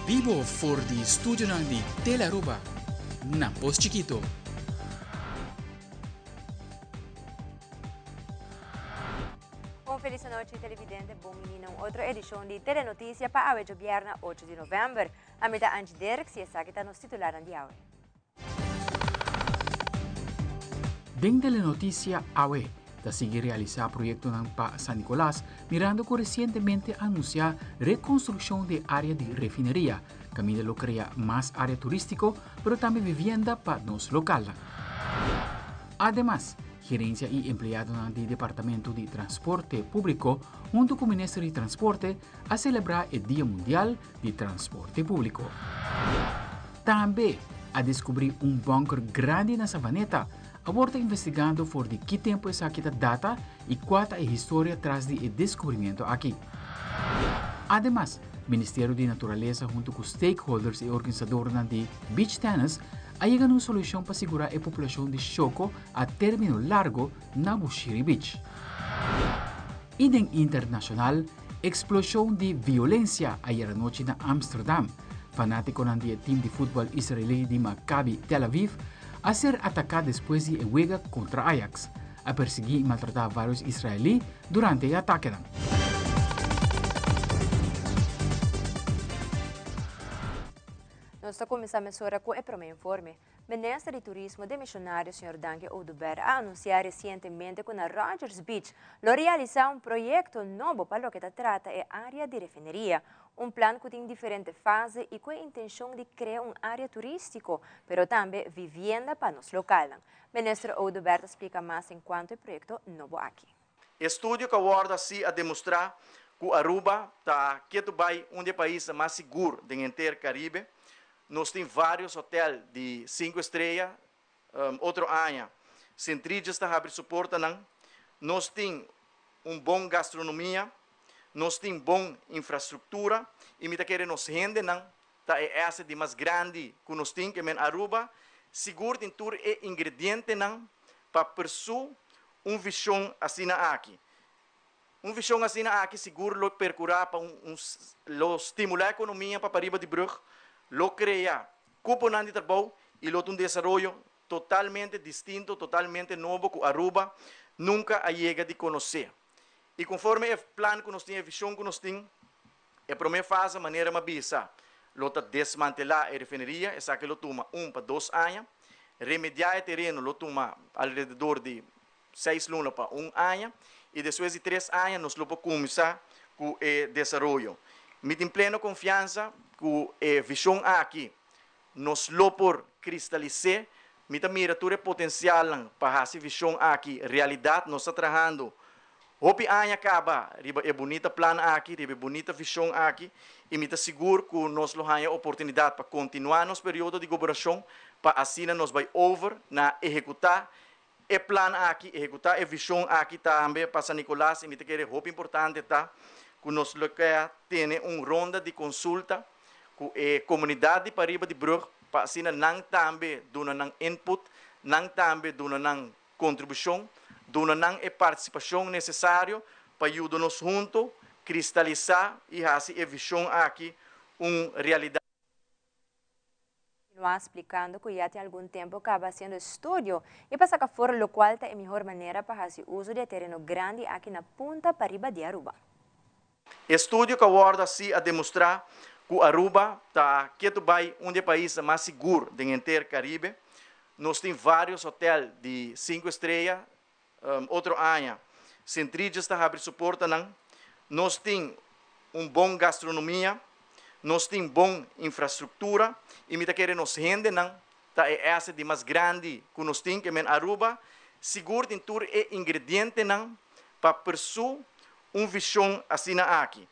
bibo for di studionan di Telearuba na Pos Chikito. Un feliz anochi televidente, bon bini na un otro edicion di Telenoticia pa awe djobierna 8 di november. Ami ta Angie Dirks y esaki ta nos titularnan di awe. Den Telenoticia awe ta sigui realisa proyectonan pa San Nicolas mirando cu recientemente a anuncia reconstruccion di e area di refineria caminda lo crea mas area turistico pero tambe vivienda pa nos localnan. Ademas, gerencia y empleadonan di Departamento di Transporte Publico hunto cu Minister di Transporte a celebra e Dia Mundial di transporte públiko. Tambe a deskubrí un bònker grandi na Savaneta. Awor ta investigando for di ki tempu esaki ta data i kua ta e historia tras di e deskubrimiento aki. Ademas, Ministerio di Naturalesa huntu ku stakeholders i organisadornan di beach tennis a yega na un solushon pa sigurá e populashon di shoko a término largo na Bushiri Beach. I den internashonal, Explosion di violencia ayer anochi na Amsterdam. Fanaticonan di e team di futbol israelí di Maccabi Tel Aviv a ser ataca despues di e wega contra Ajax. A persegui y maltrata varios israelí durante e atakenan. Nos ta cuminsa mesora cu e prome informe. Minister di Turismo demisionario señor Dangui Oduber a anuncia recientemente cu na Rogers Beach lo realisa un proyecto nobo pa loke ta trata e area di refineria, un plan cu tin diferente fase y cu e intencion di crea un area turistico, pero tambe vivienda pa nos localnan. Minister Oduber ta splica mas encuanto e proyecto nobo aki. Estudio cu a wordo haci a demostra cu Aruba ta ketu bay un di e paisnan mas sigur den henter Caribe. Nos tin varios hotel di cinco estrella, otro aña Sint Regis ta habri su portanan. Nos tin un bon gastronomia, nos tin bon infrastructura y mi ta kere nos hendenan ta e asset di mas grandi cu nos tin, ke men Aruba sigur tin tur e ingredientenan pa pursue un vision asina aki. Un vision asina aki sigur lo percura pa un un lo stimula economia pa pariba di brug, lo crea cuponan di trabou y lo ta un desaroyo totalmente distinto, totalmente nobo cu Aruba nunca a yega di conoce. Y conforme e plan cu nos tin, e vision cu nos tin, E promé fase, manera m'a bisa, lo ta desmantelá e refineria, esaki lo tuma un pa dos aña. Remediá e tereno lo tuma alrededor di seis luna pa un aña i despues di tres aña nos lo por kuminsá ku e desaroyo. Mi tin pleno konfiansa ku e vishon aki nos lo por kristalis'é. Mi ta mira tur e potensialnan pa hasi vishon aki realidat. Nos ta trahando hopi aña kaba riba e bunita plan aki, riba e bunita vishon aki i mi ta sigur ku nos lo haña oportunidat pa kontinuá nos periodo di gobernashon pa asina nos bai over na ehekutá e plan aki, ehekutá e vishon aki tambe pa San Nicolas i mi ta kere hopi importante ta ku nos lo kea tene un ronda di konsulta ku e komunidat di pariba di brug pa asina nan tambe duna nan input, nan tambe duna nan kontribushon, duna nan e partisipashon nesesario pa yuda nos hunto kristalisá i hasi e vishon aki un realidat. Continua splicando cu ya tin algun tempo caba haciendo estudio y pa saca for locual ta e mihor manera pa haci uso di e tereno grandi aki na Punta Pariba di Aruba. Estudio cu a wordo haci a demostra cu Aruba ta ketu bay un di e paisnan mas sigur den henter Caribe. Nos tin varios hotel di cinco estrella, otro aña Sint Regis ta habri su portanan. Nos tin un bon gastronomia, nos tin bon infrastructura y mi ta kere nos hendenan ta e asset di mas grandi cu nos tin, ke men Aruba sigur tin tur e ingredientenan pa pursue un vision asina aki.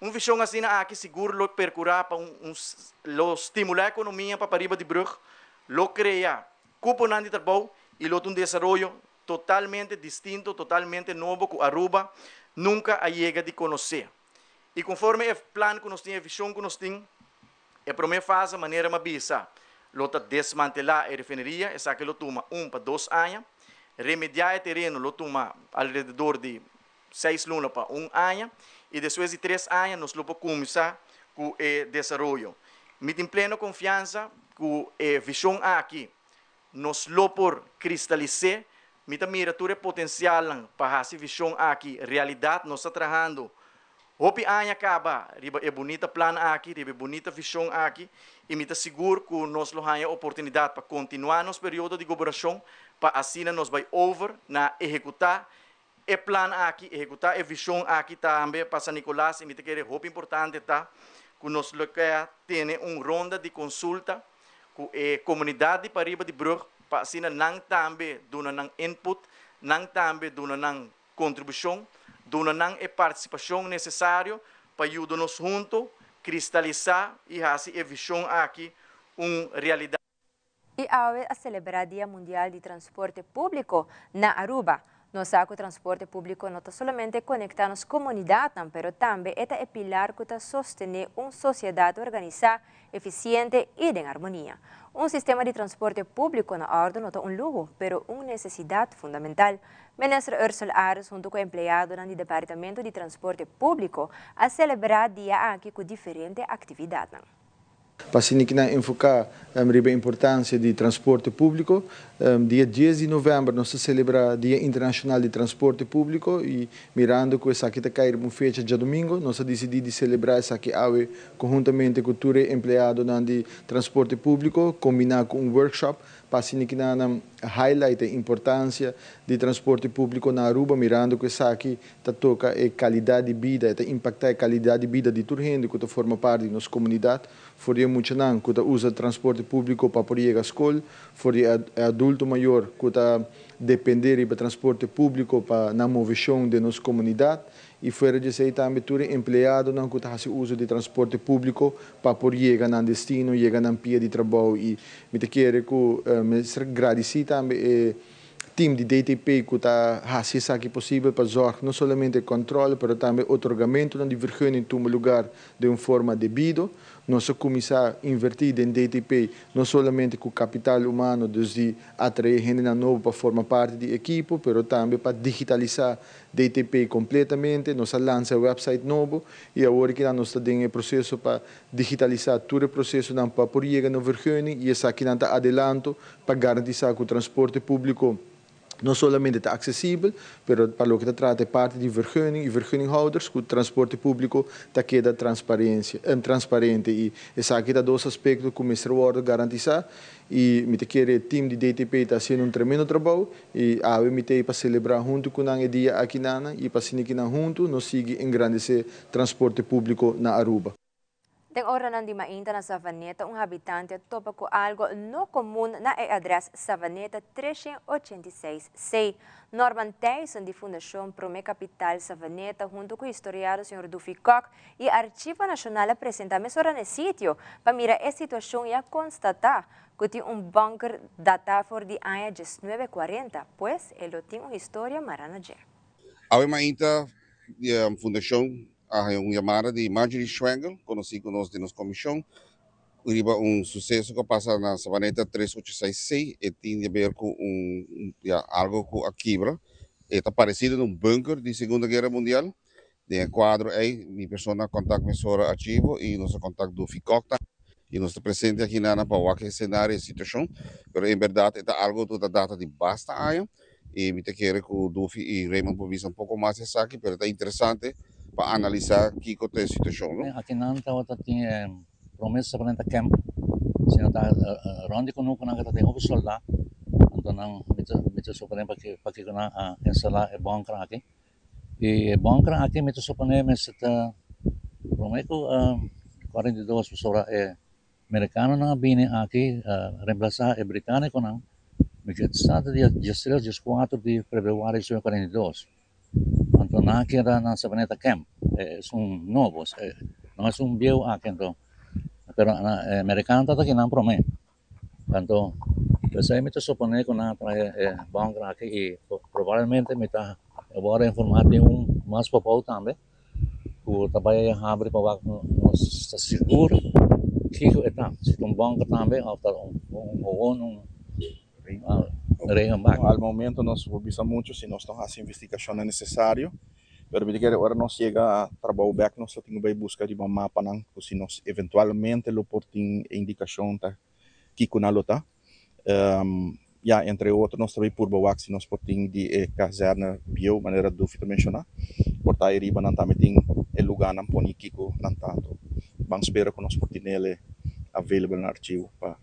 Un vision asina aki sigur lo percura pa un un lo stimula economia pa pariba di brug, lo crea cuponan di trabou y lo ta un desaroyo totalmente distinto, totalmente nobo cu Aruba nunca a yega di conoce. Y conforme e plan cu nos tin, e vision cu nos tin, E promé fase, manera m'a bisa, lo ta desmantelá e refineria, esaki lo tuma un pa dos aña. Remediá e tereno lo tuma alrededor di seis luna pa un aña i despues di tres aña nos lo por kuminsá ku e desaroyo. Mi tin pleno konfiansa ku e vishon aki nos lo por kristalis'é. Mi ta mira tur e potensialnan pa hasi vishon aki realidat. Nos ta trahando hopi aña kaba riba e bunita plan aki, riba e bunita vishon aki i mi ta sigur ku nos lo haña oportunidat pa kontinuá nos periodo di goberashon pa asina nos bai over na ehekutá e plan aki, ehekutá e vishon aki tambe pa San Nicolas i mi ta kere hopi importante ta ku nos lo ke tene un ronda di konsulta ku e komunidat di pariba di brug pa asina nan tambe duna nan input, nan tambe duna nan kontribushon, duna nan e partisipashon nesesario pa yuda nos hunto kristalisá i hasi e vishon aki un realidat. I awe a selebrá Dia Mundial di Transporte Públiko na Aruba. Nos sa ku transporte públiko no ta solamente konektá nos komunidatnan, pero tambe e ta e pilar ku ta sostené un sosiedat organisá, efisiente i den armonia. Un sistema di transporte públiko na òrdu no ta un luho, pero un nesesidat fundamental. Minister Ursell Arends huntu ku empleadonan di Departamento di Transporte Públiko a selebrá dia aki ku diferente aktividatnan. Pa asina ki nan enfoká riba e importansia di transporte públiko. Dia dies di novèmber nos ta selebrá Dia Internashonal di Transporte Públiko i mirando ku esaki ta kai riba un fecha djadumingu, nos a disidí di selebrá esaki awe konhuntamente ku tur e empleadonan di transporte públiko kombiná ku un workshop pa asina ki nan highlight e importansia di transporte públiko na Aruba mirando ku esaki ta toka e kalidat di bida, e ta impaktá e kalidat di bida di tur hende ku ta forma parti di nos komunidat, for di e muchanan ku ta usa transporte públiko pa por yega skol, for di e adulto mayor ku ta dependé riba transporte públiko pa nan moveshon den nos komunidat, i fuera di esei tambe tur e empleadonan ku ta hasi uso di transporte públiko pa por yega nan destino, yega nan pia di trabou. I mi ta kere ku mester gradisí tambe e Team di DTP ku ta hasi esaki posibel pa zòrg no solamente kòntròl pero tambe otorgamentunan di vergunning tuma lugar den un forma debido. Nos a kuminsá invertí den DTP no solamente ku kapital humano, dus di atraé hendenan nobo pa forma parti di ekipo, pero tambe pa digitalisá DTP kompletamente. Nos a lansa e wèpsait nobo i awor kinan nos ta den e proseso pa digitalisá tur e prosesonan pa por yega na vergunning i esakinan ta adelanto pa garantisá ku transporte públiko no solamente ta aksesibel, pero pa loke ta trata e parti di vergunning i vergunninghouders ku transporte públiko ta keda transparensia transparente i esaki ta dos aspekto ku mester wòrdu garantisá i mi ta kere e tim di DTP ta hasiendo un tremendo trabou i awe mi ta ei pa selebrá huntu ku nan e dia aki nan i pa asina ki nan huntu nos sigui engrandesé transporte públiko na Aruba. Den oranan di mainta na Savaneta un habitante a topa ku algo no komun na e adrès Savaneta 386 C. Norman Thijssen di Fundashon Prome Kapital Savaneta huntu ku historiado señor Duffy Kok i Archivo Nashonal a presenta mesora na e sitio pa mira e situashon i a konstatá ku tin un bunker datá for di aña 1940, pues e lo tin un historia mará na dje. Awe mainta di Fundashon a haña un yamada di Marjorie Schwengel, konosí ku nos den nos komishon, riba un suseso ku a pasa na Sabaneta tres ocho seis C. E tin di aber ku un, ya, algo ku a kibra. E ta paresido na un bunker di Segunda Guera Mundial. Den e kuadro ei, mi persona a kontak mesora Archivo i nos a kontak Duffy Kok tambe. I nos ta presente aki nana pa wak e senario, e situashon. Pero en bèrdat e ta algo ku ta data di basta aña. I mi ta kere ku Duffy i Raymond por bisa un poko mas esaki, pero ta interesante pa analisá kiko ta e situashon, no? Aki nan tabata tin e prome Sabaneta Camp, sino ta rond di kunuku nan ta tin hopi soldá, anto nan mi ta mi ta suponé pakiko nan a instalá e bunker aki. I e bunker aki mi ta suponé mester ta prome ku 42 pasobra e Merikanonan a bini aki remplasá e Británikonan mi ke sa ta dia diestres, dieskuater di febrüari 1942. Anto nan a keda na Sabaneta Camp, esun nobo, no esun bieu aki anto, pero e merikano tabata kinan promé. Anto p'esei mi ta suponé ku nan a trahe e bunker aki i probablemente mi ta wòrdu informá tin un mas pabou tambe. Ku ta bai habri pa wak nos ta sigur kiko e ta, si ta un bunker tambe of ta un gewoon un regenbak. Al momento nos por bisa mucho si nos no haci investigacionnan necesario. Pero mi ta kere ora nos yega trabou bek nos lo tin ku bai buska riba mapanan ku si nos eventualmente lo por tin e indikashon ta kiko nan lo ta. Ya entre otro nos ta bai purba wak si nos por tin di e kazerne bieu manera Dufi ta menshoná. Por ta ei riba nan tambe tin e lugánan poni kiko nan ta. Anto ban spera ku nos por tinele available na archivo pa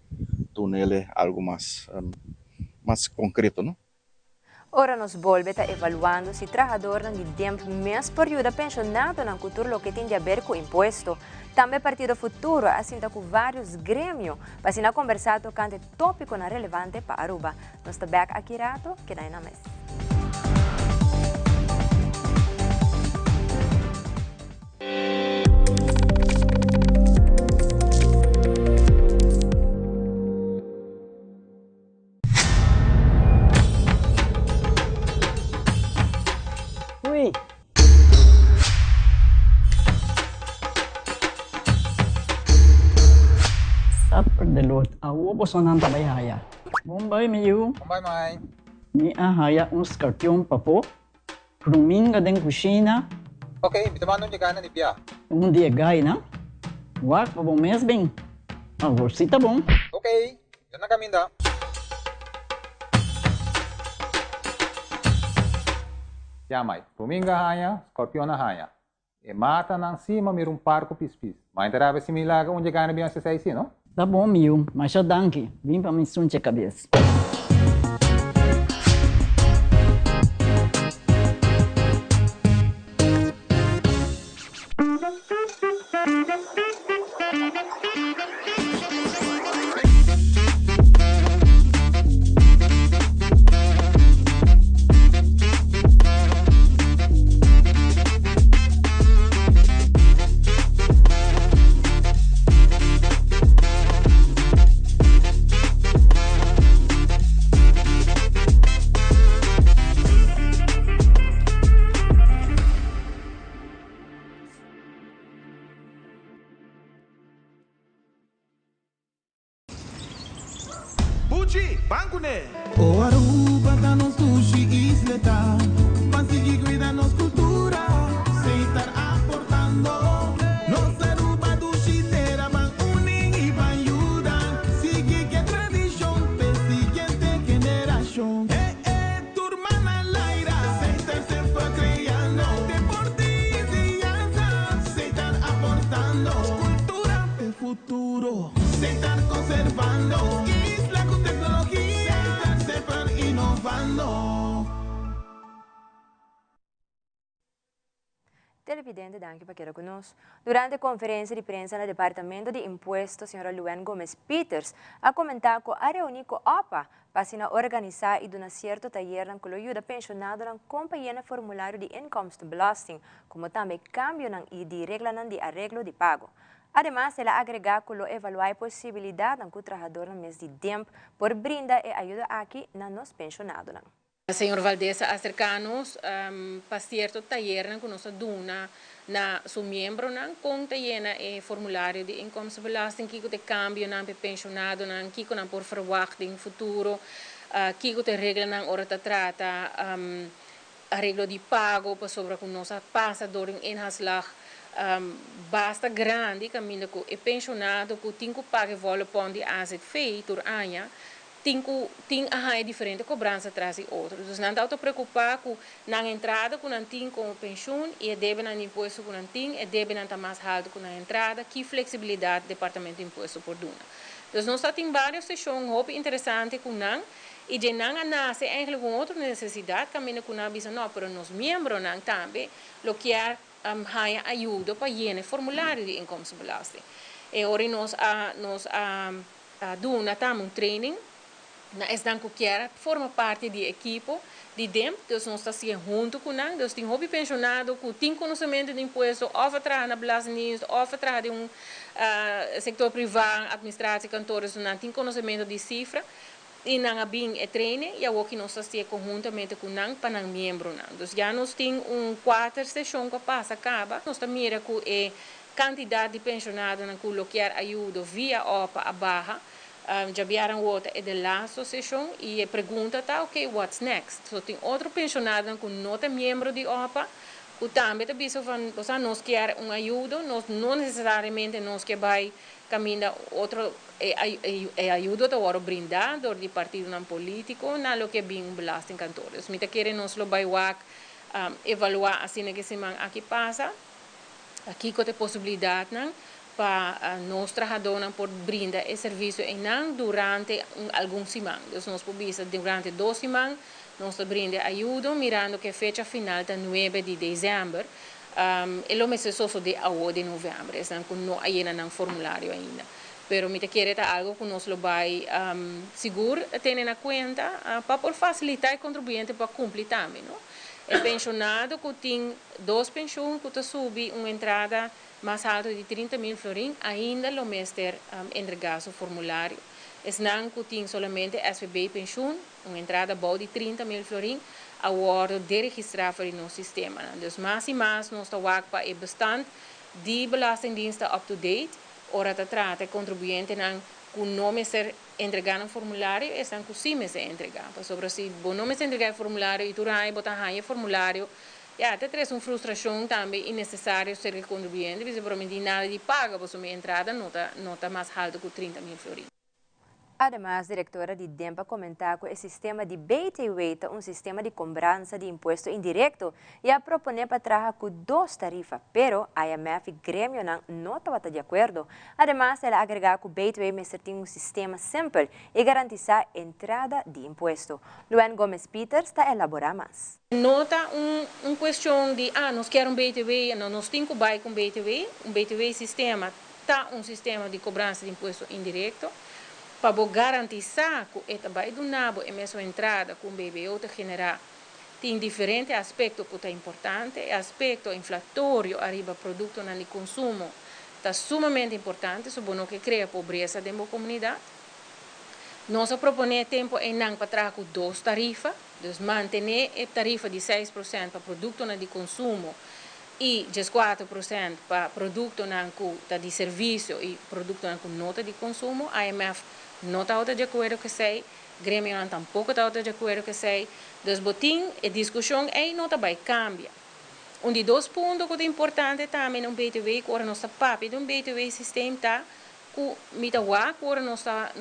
tunele algu mas mas konkreto no. Ora nos bolbe ta evaluando si trahadornan di DIMP mes por yuda pensionadonan cu tur loke tin di haber cu impuesto. Tambe Partido Futuro a sinta cu varios gremio pa asina conbersa tocante topiconan relevante pa Aruba. Nos ta bek aki rato, keda e na mes. Ui. Suffer the Lord. Awo bosonan ta bai haya. Bon bai mi yu. Bon bai mai. Mi a haya un skarpion pafó. Kruminga den kushina. Ok, mi ta manda un yegana di bia. Un di e gainan. Wak pa bo mes bin. Awor si ta bon. Ok, yo na kaminda. Ya mai, Ruminga haña, Scorpion a haña. E matanan si ma mira un par ku pispis. Ma e ta rabia si mi laga un dje gana bin hasi esei si, no? Ta bon mi yu, masha danki. Bin pa mi sunche kabes. Buchi, ban kuné! O Aruba ta nos dushi isleta, ban sigui cuida nos cultura, Setar aportando. Nos Aruba dushi tera, ban uni y ban yuda, sigui cu e tradicion p'e siguiente generacion. Eh eh, tur man al aire, Setar semper creando, deporte y enseñanza, Setar aportando, cultura p'e futuro, Setar conservando, isla cu tecnologia, Setar semper innovando. Televidente danki pa keda ku nos. Durante konferensia di prensa na Departamento di Impuesto señora Luen Gomez Pieters a komentá ku a reuní ku opa pa asina organisá i duna sierto tayernan ku lo yuda penshonadonan kon pa yena formulario di inkomstenbelasting komo tambe kambionan i di reglanan di areglo di pago. Ademas el a agregá ku lo evaluá e posibilidatnan ku trahadornan mes di DIMP por brinda e ayuda aki na nos penshonadonan. Señor Valdez a acerca nos pa cierto tayernan cu nos a duna na su miembronan con ta yena e formulario di inkomstenbelasting, kico ta e cambionan pa e pensionadonan, kico nan por verwacht den futuro, kico ta e reglanan ora ta trata areglo di pago pasobra cu nos a pasa door di un inhaalslag basta grandi caminda cu e pensionado cu tin cu paga e volle pond di azv tur aña tin ku tin a haña diferente kobransa tras di otro. Dus nan ta preokupá ku nan entrada ku nan tin komo penshun i e debenan di impuesto ku nan tin, e debenan ta mas haltu ku nan entrada, ki fleksibilidat Departamento di Impuesto por duna. Dus nos ta tin vários seshon hopi interesante ku nan i dje nan a nase eigenlijk un otro nesesidat kaminda ku nan a bisa no, pero nos miembronan tambe lo kier haña ayudo pa yena e formulario di inkomstenbelasting. E ora nos a nos a A duna tambe un training na esnan ku kier forma parti di e ekipo di DIMP, dus nos ta siña huntu ku nan. Dus tin hopi penshonado ku tin konosementu di impuesto òf a traha na Belastingdienst òf a traha den un sektor privá, administratiekantoor, dus nan tin konosementu di sifra i nan a bin e training i awoki nos ta siña konhuntamente ku nan pa nan miembronan. Dus ya nos tin un kuater seshon ku a pasa kaba. Nos ta mira ku e Kantidat di penshonadonan ku lo kier ayudo via opa a baha. Djabiaran wou ta e de laatste seshon i e pregunta ta, ok, what's next? So tin otro penshonadonan ku no ta miembro di opa Ku tambe ta bisa van, o nos kier un ayudo, nos no nesesariamente nos ke bai kaminda otro e ayudo ta wòrdu brindá dor di partidonan polítiko na loke bin un belastingkantoor. Dus mi ta kere nos lo bai wak evaluá asina ku e siman aki pasa, kiko ta e posibilidatnan pa nos trahadónan por brinda e servisio einan durante un algun siman. Dus nos por bisa durante 2 siman nos ta brinda ayudo, mirando ku e fecha final ta 9 di desèmber. E lo mester sosodé awor di novèmber, esnan ku no a yena nan formulario ainda. Pero mi ta kere ta algu ku nos lo bai sigur tene na kuenta pa por fasilitá e kontribuyente pa kumpli tambe, no? E penshonado ku tin dos penshun ku ta subi un entrada mas haltu di 30 mil florin ainda lo mester entregá su formulario. Esnan ku tin solamente SVB penshun, un entrada bou di 30 mil florin, a wòrdu deregistrá for di nos sistema. Dus mas i mas nos ta wak pa e bestand di Belastingdienst up to date, ora ta trata kontribuyentenan ku no mester entregá un formulario, esnan ku sí mester entregá. Pasobra si bo no mester entregá e formulario i tur aña bo ta haña formulario, ja, ta trese un frustrashon tambe innesesario serka kontribuyente, pasobra mi tin nada di paga, pasobra mi entrada no ta mas haltu ku 30 mil florin. Ademas, direktora di DEMP a komentá ku e sistema di BTW ta un sistema di kobransa di impuesto indirekto i a proponé pa traha ku dos tarifa, pero IMF i gremio no tabata di akuerdo. Ademas, el a agregá ku BTW mester tin un sistema simpel i garantisá entrada di impuesto. Luan Gomes Peters ta elaborá mas. No ta un kuestion di, nos ke un BTW, no, nos tin ku bai ku BTW, un BTW sistema ta un sistema di kobransa di impuesto indirekto, pa garantisá ku e ta bai duna bo e mesun entrada ku un BBO ta generá. Tin diferente aspekto ku ta importante. E aspekto inflatorio ariba produktonan di konsumo ta sumamente importante, so bo no ke krea pobresa den komunidat. Nos a proponé tempu einan pa traha ku dos tarifa, dus mantené e tarifa di 6% pa produktonan di konsumo i 4% pa produktonan ku ta di servisio i produktonan ku no ta di konsumo. IMF no ta di akuerdo ku esei, gremio tampoko ta di akuerdo ku esei. Dus bo tin e diskushon ei no ta bai kambia. Un di dos punto ku ta importante tambe na un BTW, ku ora nos ta papia di un BTW sistema, ta ku mi ta wak ora nos ta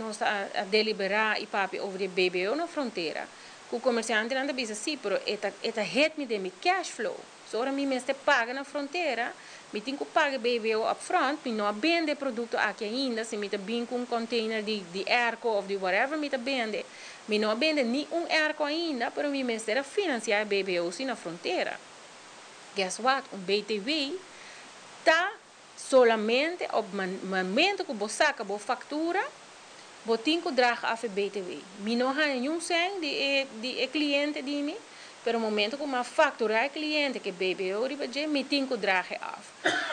deliberá i papia over di BBO na frontera. Ku komersiantenan ta bisa sí, pero e ta hit mi den mi cash flow. So ora mi mester paga na frontera, mi tin ku paga BBO upfront, mi no a bende produkto aki ainda, si mi ta bin ku un container di airco òf di whatever mi ta bende. Mi no a bende ni un airco ainda, pero mi mester finansiá BBO sí na frontera. Guess what? Un BTW ta solamente op momento ku bo saka bo faktura, bo tin ku draag af BTW. Mi no haña un sèn di e kliente di mi, pero momento ku mi fakturá e kliente ku BBO riba dje, mi tin ku draag af.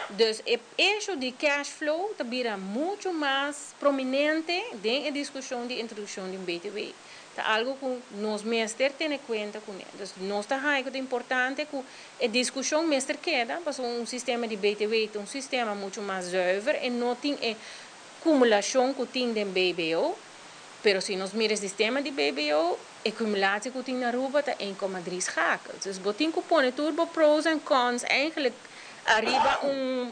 Dus e issue di cash flow ta bira muchu mas prominente den e diskushon di introdukshon di un BTW. Ta algu ku nos mester tene kuenta kuné. Dus nos ta ku ta importante ku e diskushon mester keda, pasobra un sistema di BTW ta un sistema muchu mas zuiver i no tin e akumulashon ku tin den BBO, pero si nos mira e sistema di BBO, akumulatie ku tin na Aruba ta 1,3 schakel. Dus bo tin ku pone tur bo pros en cons eigenlijk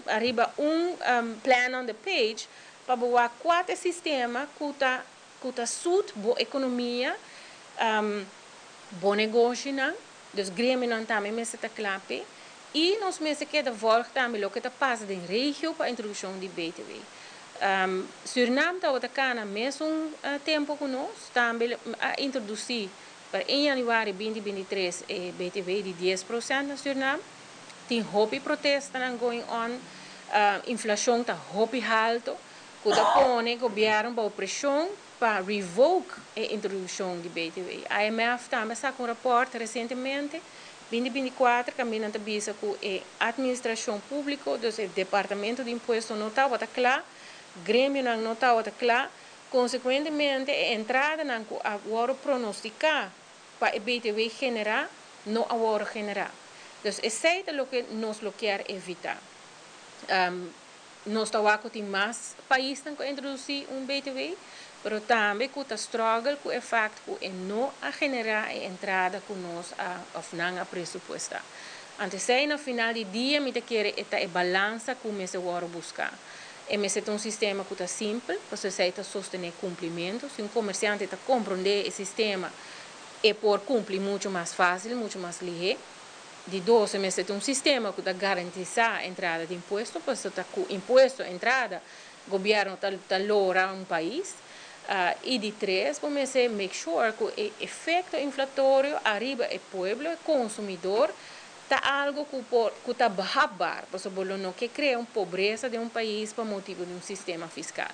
ariba un plan on the page pa bo kua sistema ku ta suit bo ekonomia, bo negoshinan, dus gremionan tambe mester ta kla p'e i nos mester keda volg tambe loke ta pasa den regio pa introdukshon di BTW. Suriname tabata kana mesun tempu ku nos, tambe a introdusí pa 1 yanüari 2023 e BTW di 10% na Suriname. Tin hopi protesta going on, inflashon ta hopi haltu, ku ta pone gobièrnu bou preshon pa revoke e introdukshon di BTW. IMF tambe a saka un rapport resientemente, 2024, kaminda ta bisa ku e atministrashon públiko, dus e departamento di impuesto no tabata kla, gremionan no tabata kla, konsekuentemente e entradanan ku a wòrdu pronostiká pa e BTW generá, no a wòrdu generá. Dus esei ta loke nos lo ke evitá. Nos ta wak tin mas paisnan ku a introdusí un BTW, pero tambe ku ta struggle ku e fact ku e no a generá e entrada ku nos a òf nan a presupuestá. Anto esey na final di dia mi ta kere e ta e balansa cu mester wordo busca. E mester ta un sistema cu ta simpel, pasobra esey ta sostene cumplimento. Si un comerciante ta compronde e sistema, e por cumpli mucho mas facil, mucho mas lihe. Di dos, e mester ta un sistema cu ta garantisa entrada di impuesto, pasobra ta cu impuesto, entrada, gobierno ta lora un pais. Y di tres, bo mester make sure cu e efecto inflatorio ariba e pueblo, e consumidor, ta algo cu por cu ta behapbaar, pasobra bo lo no ke crea un pobresa den un pais pa motibo di un sistema fiscal.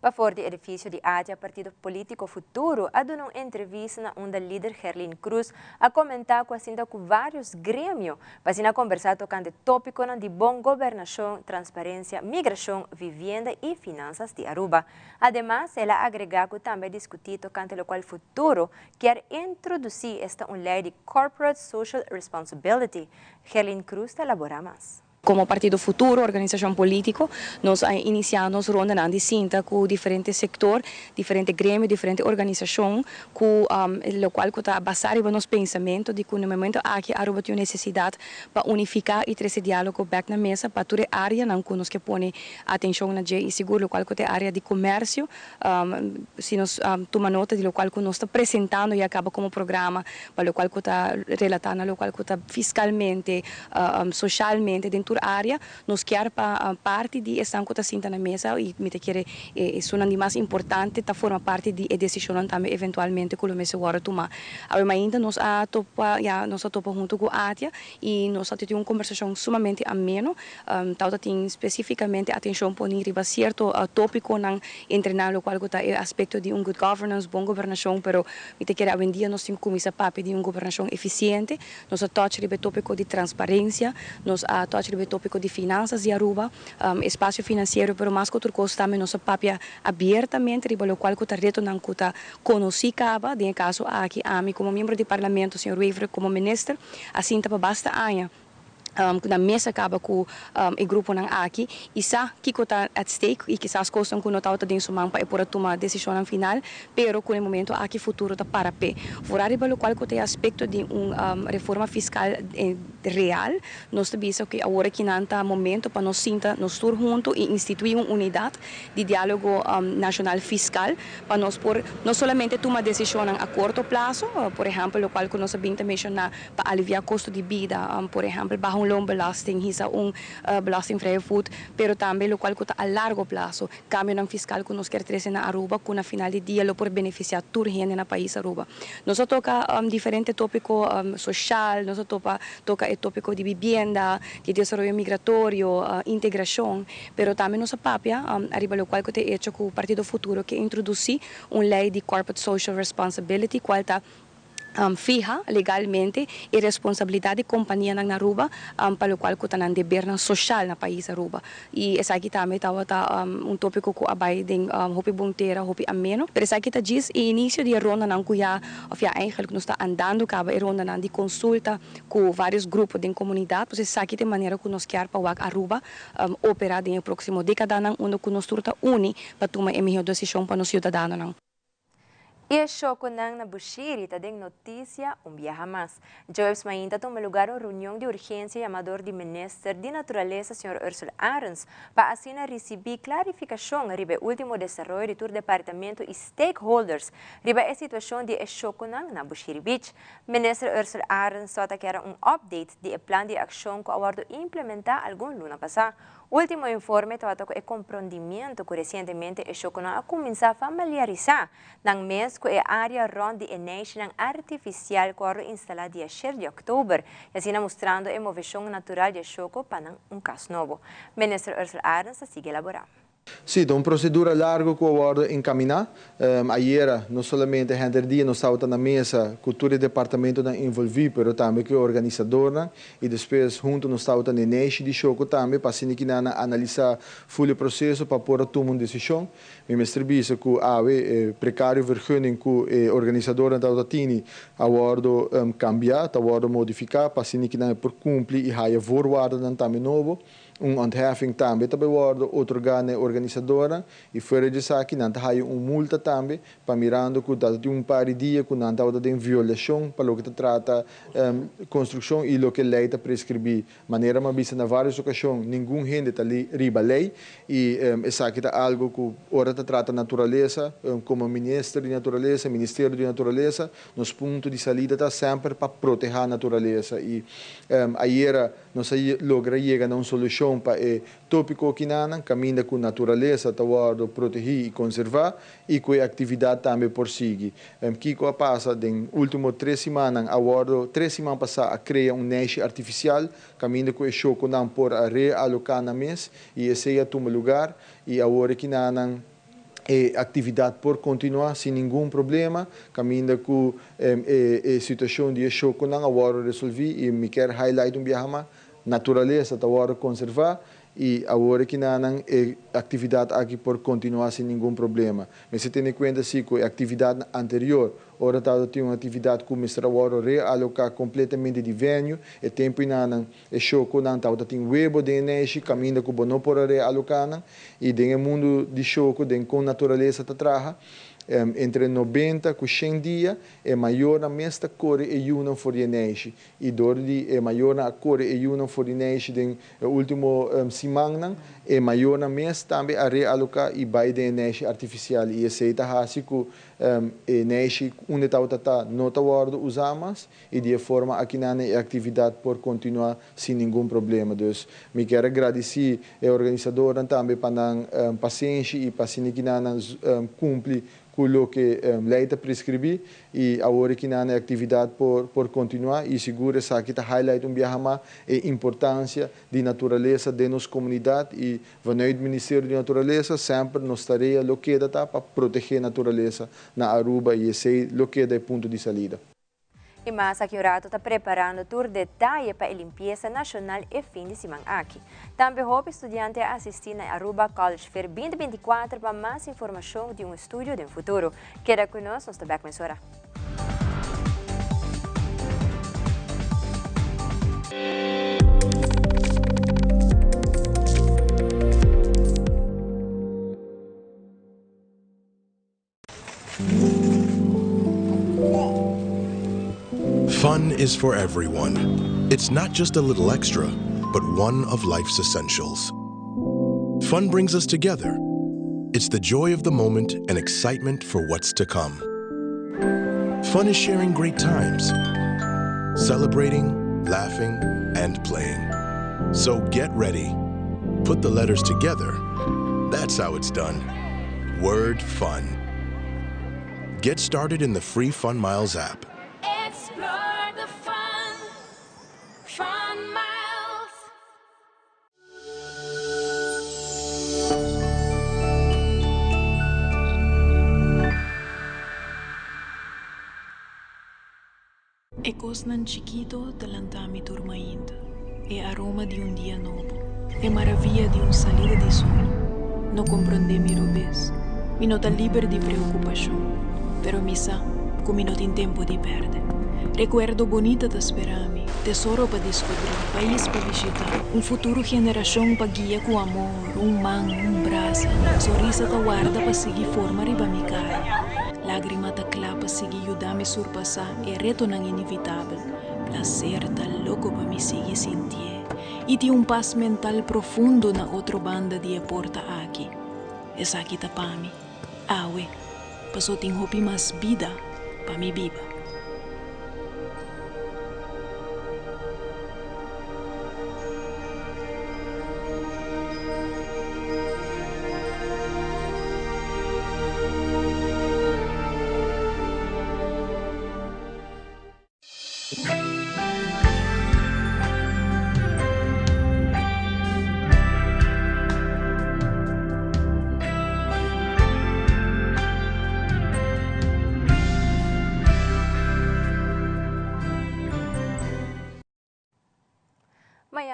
Pafor di edificio di ATIA, partido politico Futuro a duna un entrevista na unda lider Gerlin Croes a comenta cu a sinta cu varios gremio pa asina conversa tocante topiconan di bon gobernacion, transparencia, migracion, vivienda y finanzas di Aruba. Ademas, el a agrega cu tambe a discuti tocante locual Futuro kier introduci, esta un ley di Corporate Social Responsibility. Gerlin Croes ta elabora mas. Como Partido Futuro, organisacion politico, nos a inicia nos rondanan di sinta cu diferente sector, diferente gremio, diferente organisacion cu locual cu ta basa riba nos pensamento di cu na momento aki Aruba tin un necesidad pa unifica y trece dialogo bek na mesa pa tur e areanan cu nos ke pone atencion na dje y sigur locual cu ta e area di comercio. Si nos tuma nota di locual cu nos ta presentando ya caba como programa pa locual cu ta relata na locual cu ta fiscalmente, socialmente den tur area, nos kier pa parti di esnan cu ta sinta na mesa y mi ta kere esunnan di mas importante ta forma parti di e decisionnan tambe eventualmente cu lo mester wordo tuma. Awe mainta nos a topa, ya nos a topa hunto cu ATIA y nos a tin un conversacion sumamente ameno. Tawata tin specificamente atencion poni riba cierto topiconan entre nan locual cu ta e aspecto di un good governance, bon gobernacion, pero mi ta kere awendia nos tin cu cuminsa papia di un gobernacion eficiente. Nos a touch riba e topico di transparencia, nos a touch riba e topico di finanzas di Aruba, espacio financiero, pero mas cu otro cos tambe nos a papia abiertamente riba locual cu ta retonan cu ta conoci caba, den e caso aki ami como miembro di Parlamento, señor Wever como minister, a sinta pa basta aña na mesa caba cu e gruponan aki y sa kico ta at stake y kisas cosnan cu no tabata den su man pa e por a tuma decisionnan final, pero cu na e momento aki futuro ta para p'e. Vooral riba locual cu ta e aspecto di un reforma fiscal real, nos ta bisa cu awor akinan ta momento pa nos sinta nos tur hunto y institui un unidad di dialogo nacional fiscal pa nos por no solamente tuma decisionnan a corto plazo, por ehempel locual cu nos a bin ta menciona pa alivia costo di bida, por ehempel baha un loonbelasting, hisa un belastingvrije voet, pero tambe locual cu ta a largo plazo, cambionan fiscal cu nos kier trece na Aruba cu na final di dia lo por beneficia tur hende na pais Aruba. Nos a toca diferente topico social, nos a topa toca e topico di bibienda, di desaroyo migratorio, integracion, pero tambe nos a papia ariba locual cu ta e hecho cu Partido Futuro ke introduci un ley di Corporate Social Responsibility cual ta fiha legalmente e responsabilidad di companianan na Aruba pa locual cu ta nan debernan social na pais Aruba. Y esaki tambe tabata un topico cu a bay den hopi bon tera, hopi ameno. Pero esaki ta djis e inicio di e rondanan cu ya, of ya eigenlijk nos ta andando caba e rondanan di consulta cu varios grupo den comunidad. Pues esaki ta e manera cu nos kier pa wak Aruba opera den e proximo decadanan unda cu nos tur ta uni pa tuma e mihor decision pa nos ciudadanonan. E shoconan na Bushiri ta den noticia un biaha mas. Djoebs mainta a tuma lugar un reunion di urgencia yama dor di Minister di Naturalesa señor Ursula Arends pa asina ricibi clarificacion riba e ultimo desaroyo di tur departamento y stakeholders riba e situacion di e shoconan na Bushiri Beach. Minister Ursula Arends ta kier un update di e plan di accion cu a wordo implementa algun luna pasa. Ultimo informe tabata cu e comprondimiento cu recientemente e shoconan a cuminsa familiarisa nan mes cu e area rond di e neishinan artificial cu a wordo instala dia sher di october y asina mustrando e movecion natural di e shoco pa nan un cas nobo. Minister Ursula Arends ta sigui elabora. Sí, ta un procedura largo cu a wordo encamina. Ayera, no solamente henter dia nos tabata na mesa cu tur e departamentonan envolvi, pero tambe cu e organisadornan y despues hunto nos tabata na e neishi di Shoco tambe pa asina kinan a analisa ful e proceso pa por a tuma un decision. Mi mester bisa cu awe e precario vergunning cu e organisadornan tabata tini a wordo cambia, ta wordo modifica pa asina kinan e por cumpli y haya voorwaardennan tambe nobo. Un ontheffing tambe ta bay wordo otorga na e organisadornan. organisadornan y fuera di esaki nan ta haya un multa tambe pa mirando cu ta tin un par di dia cu nan tabata den violacion pa loke ta trata construccion y loke ley ta prescribi. Manera mi a bisa na varios ocasion ningun hende ta riba ley y esaki ta algo cu ora ta trata naturalesa como Minister di Naturalesa, Ministerio di Naturalesa, nos punto di salida ta semper pa proteha naturalesa y ayera nos a logra yega na un solucion pa e Tópiko kinanan kaminda ku naturalesa ta wòrdu protehí i konservá i ku e aktividat tambe por sigui. Kiko a pasa den último tres simannan a wòrdu tres siman pasá a krea un neishi artifisial kaminda ku e shokonan por a realoká nan mes i esei a tuma lugar i awor e kinanan e aktividat por kontinuá sin ningun problema kaminda ku e situashon di e shokonan a wòrdu resolví i mi kier highlight un biaha mas Naturalesa ta wòrdu konservá i awor kinanan e aktividat aki por kontinuá sin ningun problema. Mester tene kuenta si ku e aktividatnan anterior, ora tabata tin un aktividat ku mester a wòrdu realoká kompletamente di venue, e tempu inanan e shokonan tabata tin webo den e neishi kaminda ku bo no por a realoká nan i den e mundu di shoko den kon naturalesa ta traha entre nobenta ku shen dia e mayornan mes ta kore e yunan for di e neishi. I dor di e mayornan a kore e yunan for di neishi den e ultimo simannan, e mayornan mes tambe a realoká i bai den e neishi artifisial. I esei ta hasi ku e neishi unda tabata ta no ta wòrdu usá mas i di e forma akinan e aktividat por kontinuá sin ningun problema. Dus mi kier a gradisí e organisadornan tambe pa nan pasenshi i pa asina kinan nan kumpli ku loke lei ta preskribí i awor e kinan e aktividat por por kontinuá i sigur esaki ta highlight un biaha mas e importansia di naturalesa den nos komunidat i vanuit Ministerio di Naturalesa semper nos tarea lo keda ta pa protegé naturalesa na Aruba i esei lo keda e punto di salida. I mas aki un rato ta preparando tur detaye pa e limpiesa nashonal e fin di siman aki. Tambe hopi studiante a asisti na e Aruba College Fair 2024 pa mas informashon di un estudio den futuro. Keda ku nos, nos ta bek mesora. Fun is for everyone. It's not just a little extra, but one of life's essentials. Fun brings us together. It's the joy of the moment and excitement for what's to come. Fun is sharing great times, celebrating, laughing, and playing. So get ready. Put the letters together. That's how it's done. Word fun. Get started in the free Fun Miles app. Explore the fun. Fun Miles. E kosnan chikito ta lanta mi tur mainta, e aroma di un dia nobo, e maravia di un salida di sol. No komprondé mi robes, mi no ta liber di preokupashon, pero mi sa ku mi no tin tempu di pèrdè. Rekuerdo bonita ta spera mi, tesoro pa diskubrí, pais pa bishitá, un futuro generashon pa guia ku amor, un man, un brasa, sonrisa ta warda pa sigui forma riba mi kara. Lágrima ta kla pa sigui yuda mi surpasá e retonan inevitabel. Plaser ta loko pa mi sigui sintié i tin un pas mental profundo na otro banda di e porta aki. Esaki ta pa mi, awe, pasó tin hopi mas bida pa mi biba.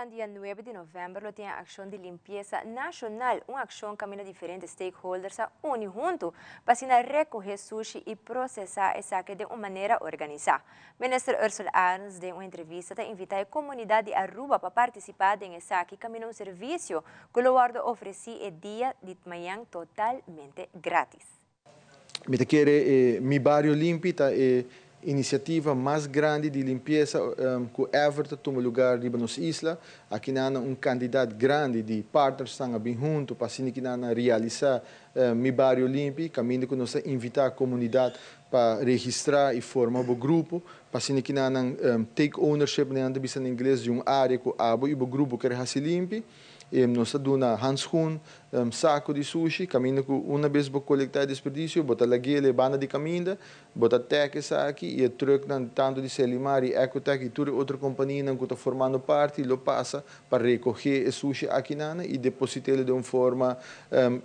Mañan dia 9 di november lo tin accion di limpiesa nacional, un accion caminda diferente stakeholders a uni hunto pa asina recoge sushi y procesa esaki den un manera organisa. Minister Ursell Arends den un entrevista ta invita e comunidad di Aruba pa participa den esaki caminda un servicio cu lo wordo ofreci e dia di mañan totalmente gratis. Mi ta kere e Mi Bario Limpi ta e inisiativa mas grandi di limpiesa ku ever ta tuma lugar riba nos isla. Akinan un kantidat grandi di partnersnan a bin huntu pa asina kinan a realisá Mi Bario Limpi, kaminda ku nos ta invitá komunidat pa registrá i forma bo grupo pa asina kinan take ownership, manera nan ta bisa na ingles, di un área ku abo i bo grupo kere hasi limpi. Nos ta duna handschoen, saco di sushi, caminda cu una bes bo colecta e desperdicio, bo ta lag'el e banda di caminda, bo ta tag esaki y e trucknan tanto di Selimar y Ecotec y tur e otro companianan cu ta formando parti lo pasa pa recoge e sushi akinan y deposit'el den un forma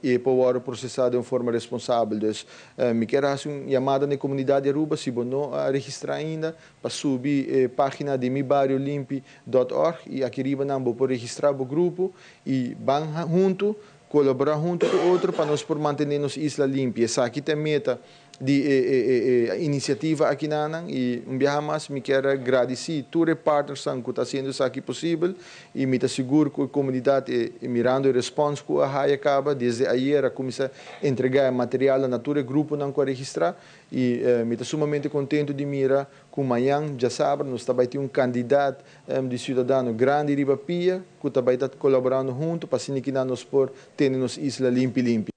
y e por wordo procesa den un forma responsabel. Dus mi kier haci un yamada na e comunidad di Aruba, si bo no a registra ainda, Pa subi e pagina di Mi Bario Limpi dot org y aki riba nan bo por registra bo grupo y ban hunto, colabora hunto cu otro pa nos por mantene nos isla limpi. Esaki ta e meta di e e iniciativa akinanan y un biaha mas mi kier a gradici tur e partnersnan cu ta haciendo esaki posibel y mi ta sigur cu e comunidad e mirando e respons cu a haya caba desde ayer a cuminsa entrega e materialnan na tur e gruponan cu a registra. I mi ta sumamente kontentu di mira ku mañan djasabra nos ta bai tin un kandidat di siudadano grandi riba pia ku ta bai ta kolaborando huntu pa asina kinan nos por tene nos isla limpi limpi.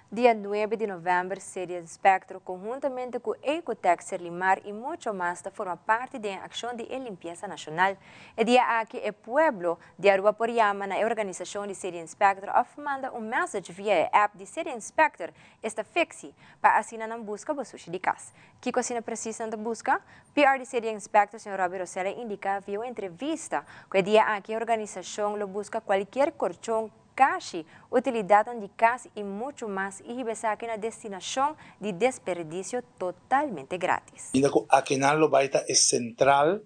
Dia nuebe di november Serie Spectro conhuntamente cu Ecotec, Serlimar y mucho mas ta forma parti den e accion di e limpieza nacional. E dia aki e pueblo di Aruba por yama na e organisacion di Serie Inspector of manda un message via e app di Serie Inspector Esta fixi, pa asina nan buska bo sushi di kas. Kiko asina presis nan ta buska? PRDC di Inspector señor Robby Rosell a indica via un entrevista cu e dia aki e organisacion lo buska cualkier corchon, kashi, utilidadnan di kas y mucho mas y hiba esaki na destinacion di desperdicio totalmente gratis. Ainda cu akinan lo bay ta e central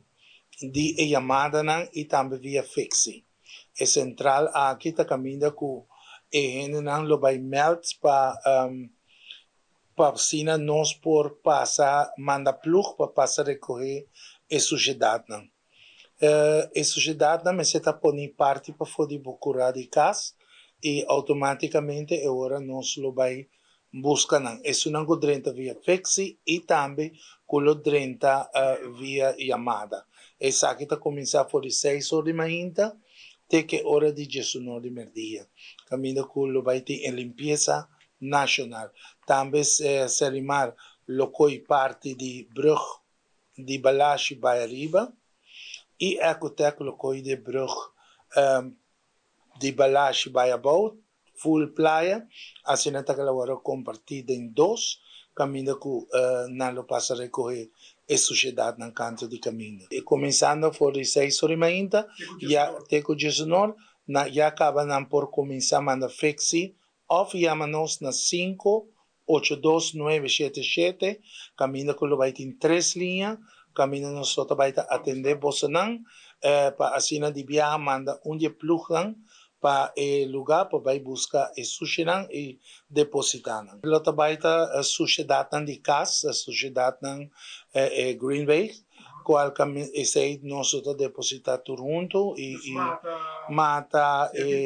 di e yamadanan y tambe via fixi. E sentral aki ta kaminda ku e hendenan lo bai mèld pa pa asina nos por pasa manda plug pa pasa rekohé e sushedatnan. E sushedatnan mester ta poni parti pafó di bo kurá di kas i outomátikamente e ora nos lo bai buska nan. Esunnan ku drenta via fexi i tambe ku lo drenta via yamada. Esaki ta kuminsá for di seis or di mainta te ke ora di diesunor di merdia, kaminda ku lo bai tin e limpiesa nashonal. Tambe Selimar lo koi parti di brug di Balashi bai ariba i Ecotec lo koi di brug di Balashi bai abou Full playa, asina ta kla wòrdu kompartí den dos kaminda ku nan lo pasa rekohé e sushedatnan kantu di kaminda. Kuminsando for di seis or di mainta ya te ku diesunor, nan ya kaba nan por kuminsá manda fexi òf yama nos na sinku ocho dos nuebe shete shete, kaminda ku lo bai tin tres liña, kaminda nos lo ta bai ta atendé bosonan pa asina di biaha manda un di e plugnan pa e lugá pa bai buska e sushinan i depositá nan. Lo ta bai ta sushedatnan di kas, sushedatnan greenway, Cual esey nos lo ta deposita tur hunto y mata, e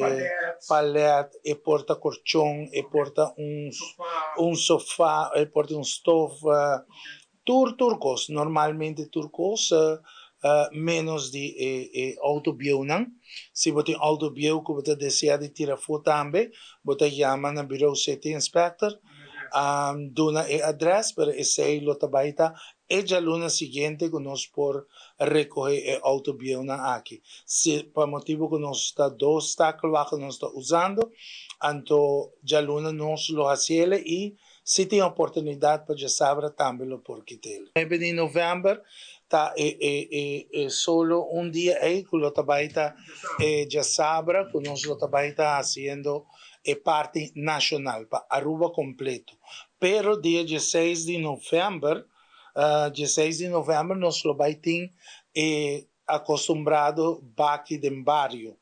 palet, e por ta corchon, e por ta un sofa, e por ta un stof, tur tur cos, normalmente tur cos menos di e auto bieunan. Si bo tin auto bieu cu bo ta desea di tira afo tambe, bo ta yama na bureau city inspector, duna e adres, pero esey lo ta bay ta E djaluna siguiente ku nos por rekohé e outo bieunan aki. Si pa motibu ku nos ta dos takelwagen nos ta usando, anto djaluna nos lo hasiele i si tin oportunidat pa djasabra tambe lo por kit'el. Nuebe di novèmber ta e e e solo un dia ei ku lo ta bai ta e djasabra ku nos lo ta bai ta hasiendo e parti nashonal pa Aruba kompleto. Pero dia dieseis di novèmber, dieseis di novèmber nos lo bai tin e acostumbrado Baki den Bario.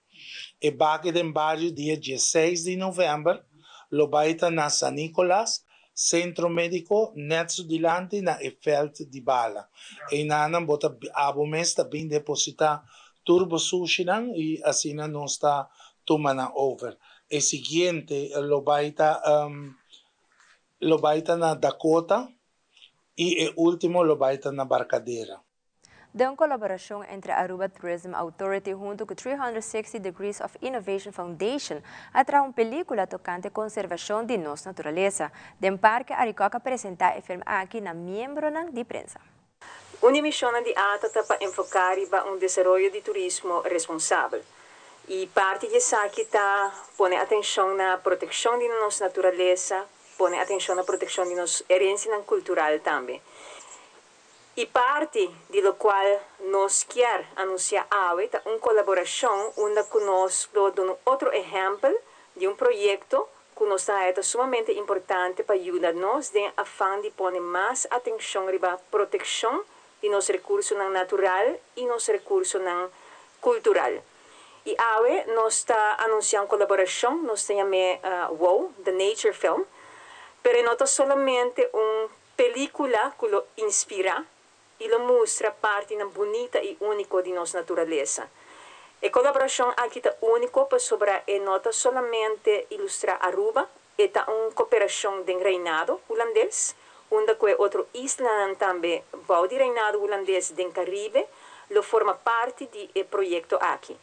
E Baki den Bario dia 16 di november lo bay ta na San Nicolas, Centro Medico, net su dilanti na e veld di bala. Eynan bo ta abo mes ta bin deposita tur bo sushinan y asina nos ta tuma nan over. E siguiente lo bay ta na Dakota y e ultimo lo bay ta na Barcadera. Den colaboracion entre Aruba Tourism Authority hunto cu 360 Degrees of Innovation Foundation, a traha un pelicula tocante conservacion di nos naturalesa. Den Parke Arikok a presenta e film aki na miembronan di prensa. Un mision di ATA ta pa enfoca riba un desaroyo di turismo responsabel. Y parti di esaki ta pone atencion na proteccion di nos naturalesa, pone atencion na proteccion di nos herencia cultural tambe. Y parti di locual nos kier anuncia awe ta un colaboracion unda cu nos ta duna otro ehempel di un proyecto cu nos ta sumamente importante pa yuda nos den afan di pone mas atencion riba proteccion di nos recursonan natural y nos recursonan cultural. Y awe nos ta anunciando un colaboracion, nos tin WOW, The Nature Film, pero no ta solamente un pelicula cu lo inspira y lo mustra parti bunita y unico di nos naturalesa. E colaboracion aki ta unico pasobra e no ta solamente ilustra Aruba, ta un cooperacion di Reinado Hulandes, unda cu otro isla tambe, di Reinado Hulandes den Caribe, lo forma parti di e proyecto aki.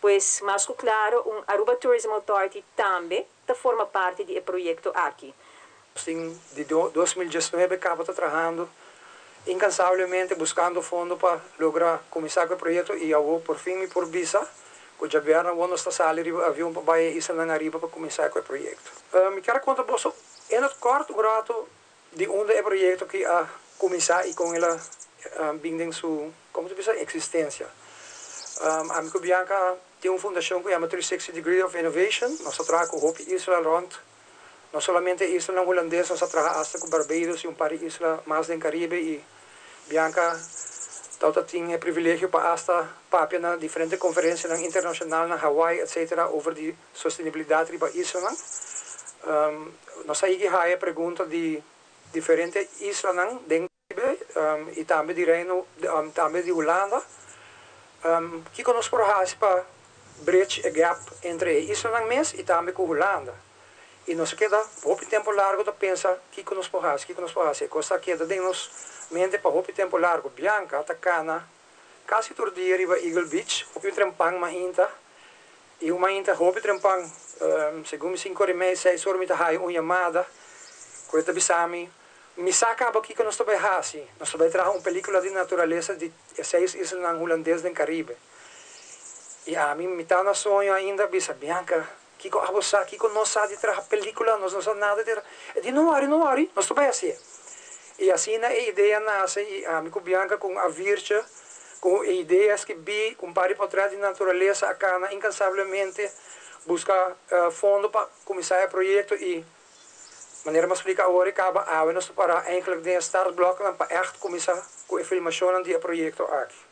Pues, mas claro, un Aruba Tourism Authority tambe ta forma parti di e proyecto aki. Asina, di 2019 caba ta trahando incansablemente buscando fondo pa logra cuminsa cu e proyecto y awor por fin mi por bisa cu diabierna nos ta sali riba avion pa bay isla ariba pa cuminsa cu e proyecto. Mi kier conta bo in het kort un rato di unda e proyecto aki a cuminsa y con el a bin su, con ta bisa, existencia. Ami cu Bianca tin un fundacion cu yama 360 Degree of Innovation. Nos ta traha cu hopi isla rond, no solamente isla hulandes, nos ta traha hasta cu Barbados y un par di isla mas den Caribe y Bianca tin e privilegio pa hasta papia na diferente conferencia internacional na Hawaii, etc., over di sostenibilidad riba isla. Nos a haya pregunta di diferente isla den Caribe y tambe di Reino, tambe di Hulanda. Kico nos por haci pa bridge e gap entre isla mes y tambe cu Hulanda. Y nos a keda hopi tempo largo ta pensa kico nos por haci, kico nos por haci. Cos a keda den nos mente pa hopi tempo largo. Bianca ta cana casi tur dia riba Eagle Beach, hopi trempan mainta. Y un mainta hopi trempan, segun 5:30, 6 or, mi ta haya un yamada. Cu e ta bisami, mi sa caba kico nos ta bay haci. Nos ta bay traha un pelicula di naturalesa di seis isla hulandes den Caribe. Y ami, mi ta na soño ainda, bisa, Bianca, kico abo sa, kico nos sa di traha pelicula, nos no sa nada di E di, no worry, no worry, nos ta bay haci. Y asina e idea a nace y ami cu Bianca cu a virtue, cu idea cu un par di portret di naturalesa a cana incansablemente busca fondo pa cuminsa e proyecto y manera mi a splica awor caba awe nos para eigenlijk den startblok pa echt cuminsa cu e filmacion di e proyecto aki.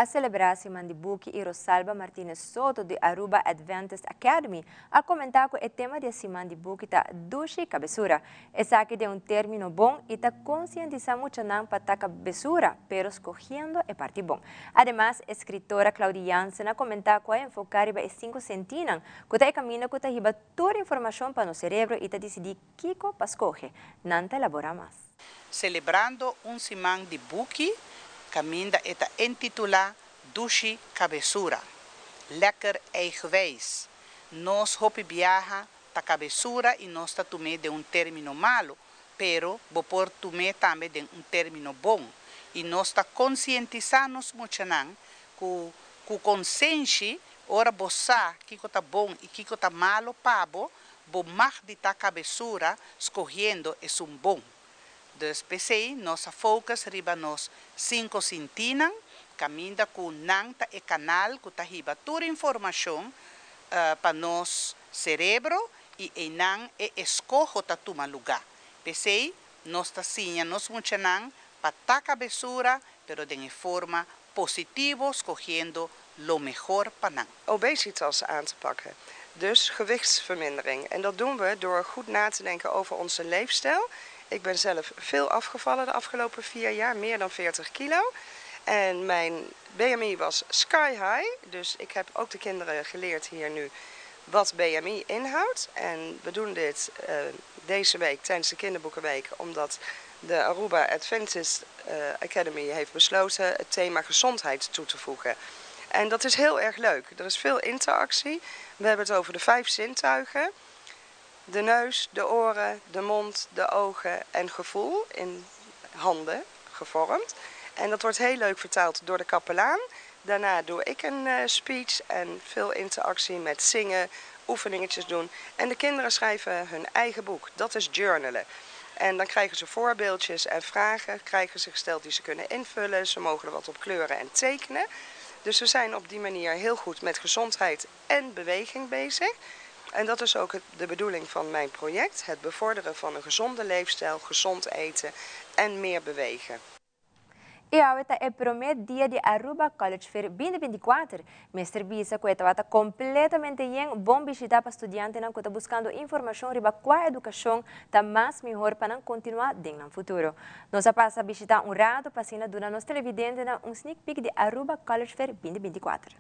A celebra Siman di Buki y Rosalba Martinez Soto di Aruba Adventist Academy a comenta cu e tema di Siman di Buki ta Dushi Cabesura. Esaki ta un termino bon y ta concientisa muchanan pa ta cabesura, pero scogiendo e parti bon. Ademas, escritora Claudia Jansen a comenta cu a enfoca riba e cinco sentidonan, cu ta e caminda cu ta hiba tur informacion pa nos cerebro y ta dicidi kico pa scoge. Nan ta elabora mas. Celebrando un siman di buki, caminda e ta intitula Dushi Cabesura. Lekker eigenwijs. Nos hopi biaha ta cabesura y nos ta tum'e den un termino malo, pero bo por tum'e tambe den un termino bon. Y nos ta concientisa nos muchanan cu consenshi, ora bo sa kico ta bon y kico ta malo pa bo, bo mag di ta cabesura scogiendo esun bon. Dus p'esey, nos a focus riba nos cinco sentidonan, caminda cu nan ta e canal cu ta hiba tur informacion pa nos cerebro y eynan e escoho ta tuma luga. P'esey, nos ta siña nos muchanan pa ta cabesura, pero den forma positiva. positivo scogiendo lo mehor pa nan. Obesitas aan te pakken. Dus gewichtsvermindering. En dat doen we door goed na te denken over onze leefstijl. Ik ben zelf veel afgevallen de afgelopen vier jaar, meer dan 40 kilo. En mijn BMI was sky high. Dus ik heb ook de kinderen geleerd hier nu wat BMI inhoudt. En we doen dit uh, deze week tijdens de kinderboekenweek, omdat de Aruba Adventist uh, Academy heeft besloten het thema gezondheid toe te voegen. En dat is heel erg leuk. Er is veel interactie. We hebben het over de vijf zintuigen. De neus, de oren, de mond, de ogen en gevoel in handen gevormd. En dat wordt heel leuk vertaald door de kapelaan. Daarna doe ik een uh, speech en veel interactie met zingen, oefeningetjes doen. En de kinderen schrijven hun eigen boek. Dat is journalen. En dan krijgen ze voorbeeldjes en vragen krijgen ze gesteld die ze kunnen invullen. Ze mogen er wat op kleuren en tekenen. Dus we zijn op die manier heel goed met gezondheid en beweging bezig. En dat is ook de bedoeling van mijn project: het bevorderen van een gezonde leefstijl, gezond eten en meer bewegen. Y awe ta e prome dia di Aruba College Fair 2024. Mester bisa cu e ta completamente yen bon bishita pa studiantenan cu ta buscando informacion riba cua educacion ta mas mihor pa nan continua den futuro. Nos a pasa bishita un rato pa asina duna nos televidentenan un sneak peek di Aruba College Fair 2024.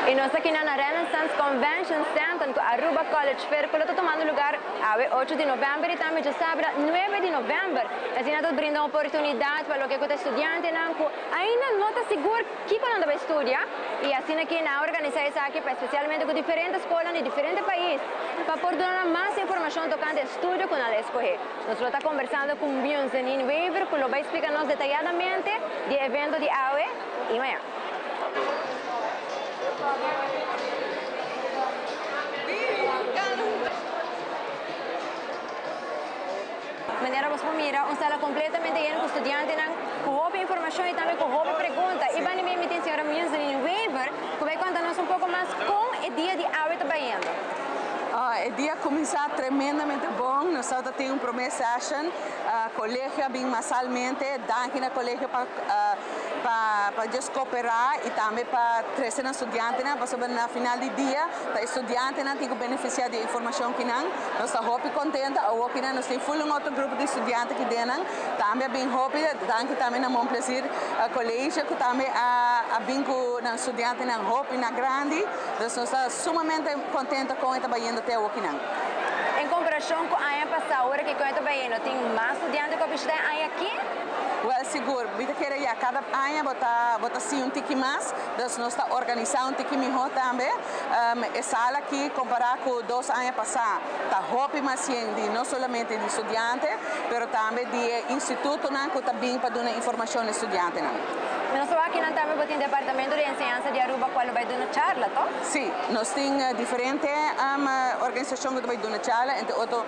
Y nos aki na Renaissance Convention Center cu Aruba College Fair cu ta tumando lugar awe 8 di november y tambe diasabra 9 di november. Asina ta brinda oportunidad pa loke ta studiantenan cu ainda no ta sigur kico nan ta bay studia y asina cu nan a organisa esaki pa especialmente cu diferente scol di diferente pais pa por duna mas informacion tocante estudio cu nan a scoge. Nos ta combersando cu Mionzenin Wever cu lo bay splica nos detayadamente di e evento di awe y mañan. Manera bo por mira, un sala completamente yen cu studiantenan, cu hopi informacion y tambe cu hopi pregunta. Y banda di mi tin señora Mionzenin Wever, cu ta bay conta nos un poco mas con e dia di awe ta bayendo. Uh, e dia a cuminsa tremendamente bon. Nos tin un prome session. Colegio a bin masalmente, danki na colegio pa uh, pa pa just coopera y tambe pa trece studiantenan, pa na final di dia, e studiantenan tin cu beneficia di informacion cu nan. Nos ta hopi contento, aki nos tin full un otro grupo di studiante aki den, tambe a bin hopi, danki tambe na Mon Plaisir College, cu tambe a bin cu nan studiantenan hopi na grandi. Anto nos ta sumamente contento cu ta bayendo te aki nan. En comparacion cu aña pasa, awor cu ta bayendo, tin mas studiante cu ta aki? Well, sigur. Mi ta kere ya cada aña bo ta bo ta si un tiki mas, dus nos ta organisa un tiki miho tambe. E sala aki compara cu 2 aña pasa, ta hopi mas di no solamente di studiante, pero tambe di institutonan cu ta bin pa duna informacion na studiantenan. Nos aki nan tambe tin departamento di enseñansa di Aruba cual bay duna charla, toch? Si, nos tin diferente organisacion cu ta bay duna charla, entre otro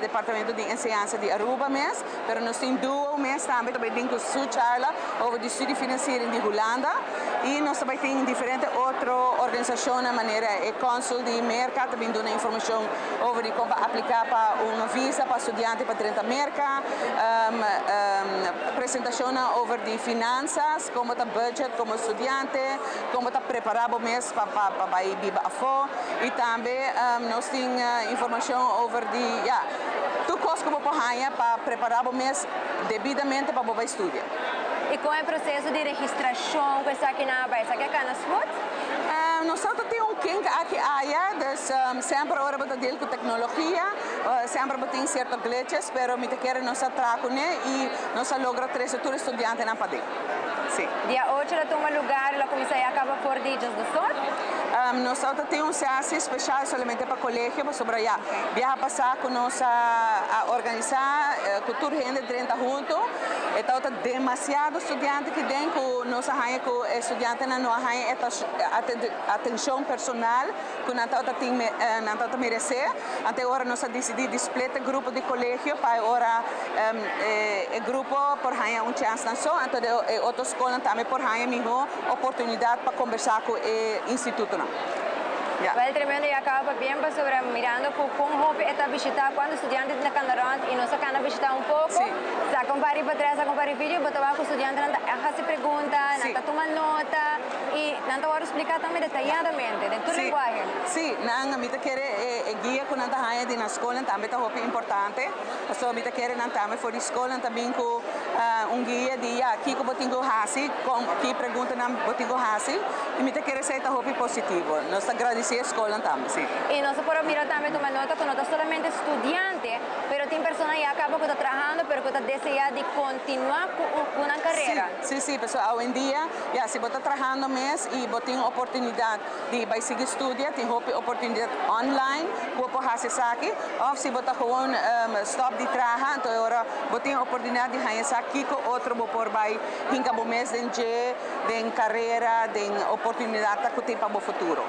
departamento di enseñansa di Aruba mes, pero nos tin duo mes tambe tambe bin cu su charla over di studiefinanciering di Hulanda y nos tambe tin diferente otro organisacion manera e consul di Merca tambe duna informacion over di con aplica pa un visa pa studiante pa drenta Merca, presentacion over di finanzas, con ta budget como studiante, con ta prepara mes pa pa pa biba afo y tambe nos tin informacion over di ja, tur cos cu bo pa prepara mes debidamente pa bay studia. Y con e proceso di registracion cu esaki nan bay, esaki a cana smooth? Nos tin un kink aki aya, dus semper ora bo ta deal cu tecnologia, semper tin cierto glitches, pero mi ta kere nos a traha cune y nos a logra trece tur studiantenan paden. Si. Dia 8 el a tuma lugar, el a cuminsa y caba for di 12. Nos tin un sessie special solamente pa colegio, sobre ya. Biaha pasa cu nos a organisa cu tur hende 30 hunto. Anto, demasiado studiante cu tin cu nos a haya cu studiantenan no a haya atencion personal cu nan tin nan ta merece. Anto awor nos a dicidi di split e grupo di colegio pa awor e grupo por haya un chance nan so, anto e otro scol tambe por haya miho oportunidad pa combersa cu e institutonan. Ja. Wel tremendo ya caba pa bien pasobra mirando cu con hopi e ta bishita cuanto studiante tin ta cana rond y nos a cana bishita un poco, saca un par di patria, saca un par di video, bo ta wak cu studiantenan ta haci pregunta, nan ta tuma nota y nan ta worde splica tambe detayadamente den tur lenguahe. Si, nan, mi ta kere e guia cu nan ta haya di nan scolnan tambe ta hopi importante, pasobra mi ta kere nan tambe for di scol nan ta bin cu un guia di ya kico bo tin cu haci, con, ki preguntanan bo tin cu haci. Y mi ta kere esey ta hopi positivo. Nos ta gradici e scolnan tambe, si. Y nos a por a mira tambe tuma nota cu no ta solamente studiante, pero tin persona ya caba cu ta trahando pero cu ta desea di continua cu nan carera. Si, si, si. Pasobra awendia, ya, si bo ta trahando mes y bo tin oportunidad di bay sigui studia, tin hopi oportunidad online cu bo por haci esaki. Of si bo ta gewoon stop di traha, anto e ora bo tin oportunidad di haña sa kico otro bo por bay hinca bo mes den dje. Den carera, den oportunidad ta cu tin pa bo futuro.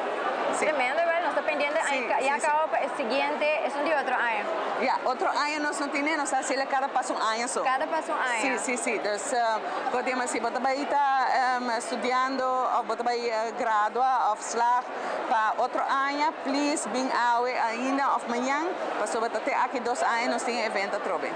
Si. Tremendo, wel, nos ta pendiente Si, ya si, si. caba pa e siguiente, esun di otro aña. Ya, otro aña nos no tine, nos ta haciele cada pas un aña so. Cada pas un aña. Si, si, si. Dus, por dema si bo ta bay ta studiando of bo ta bay gradua of slag pa otro aña, please bin awe ainda of mañan, pasobra ta te aki dos aña nos tin e evento atrobe.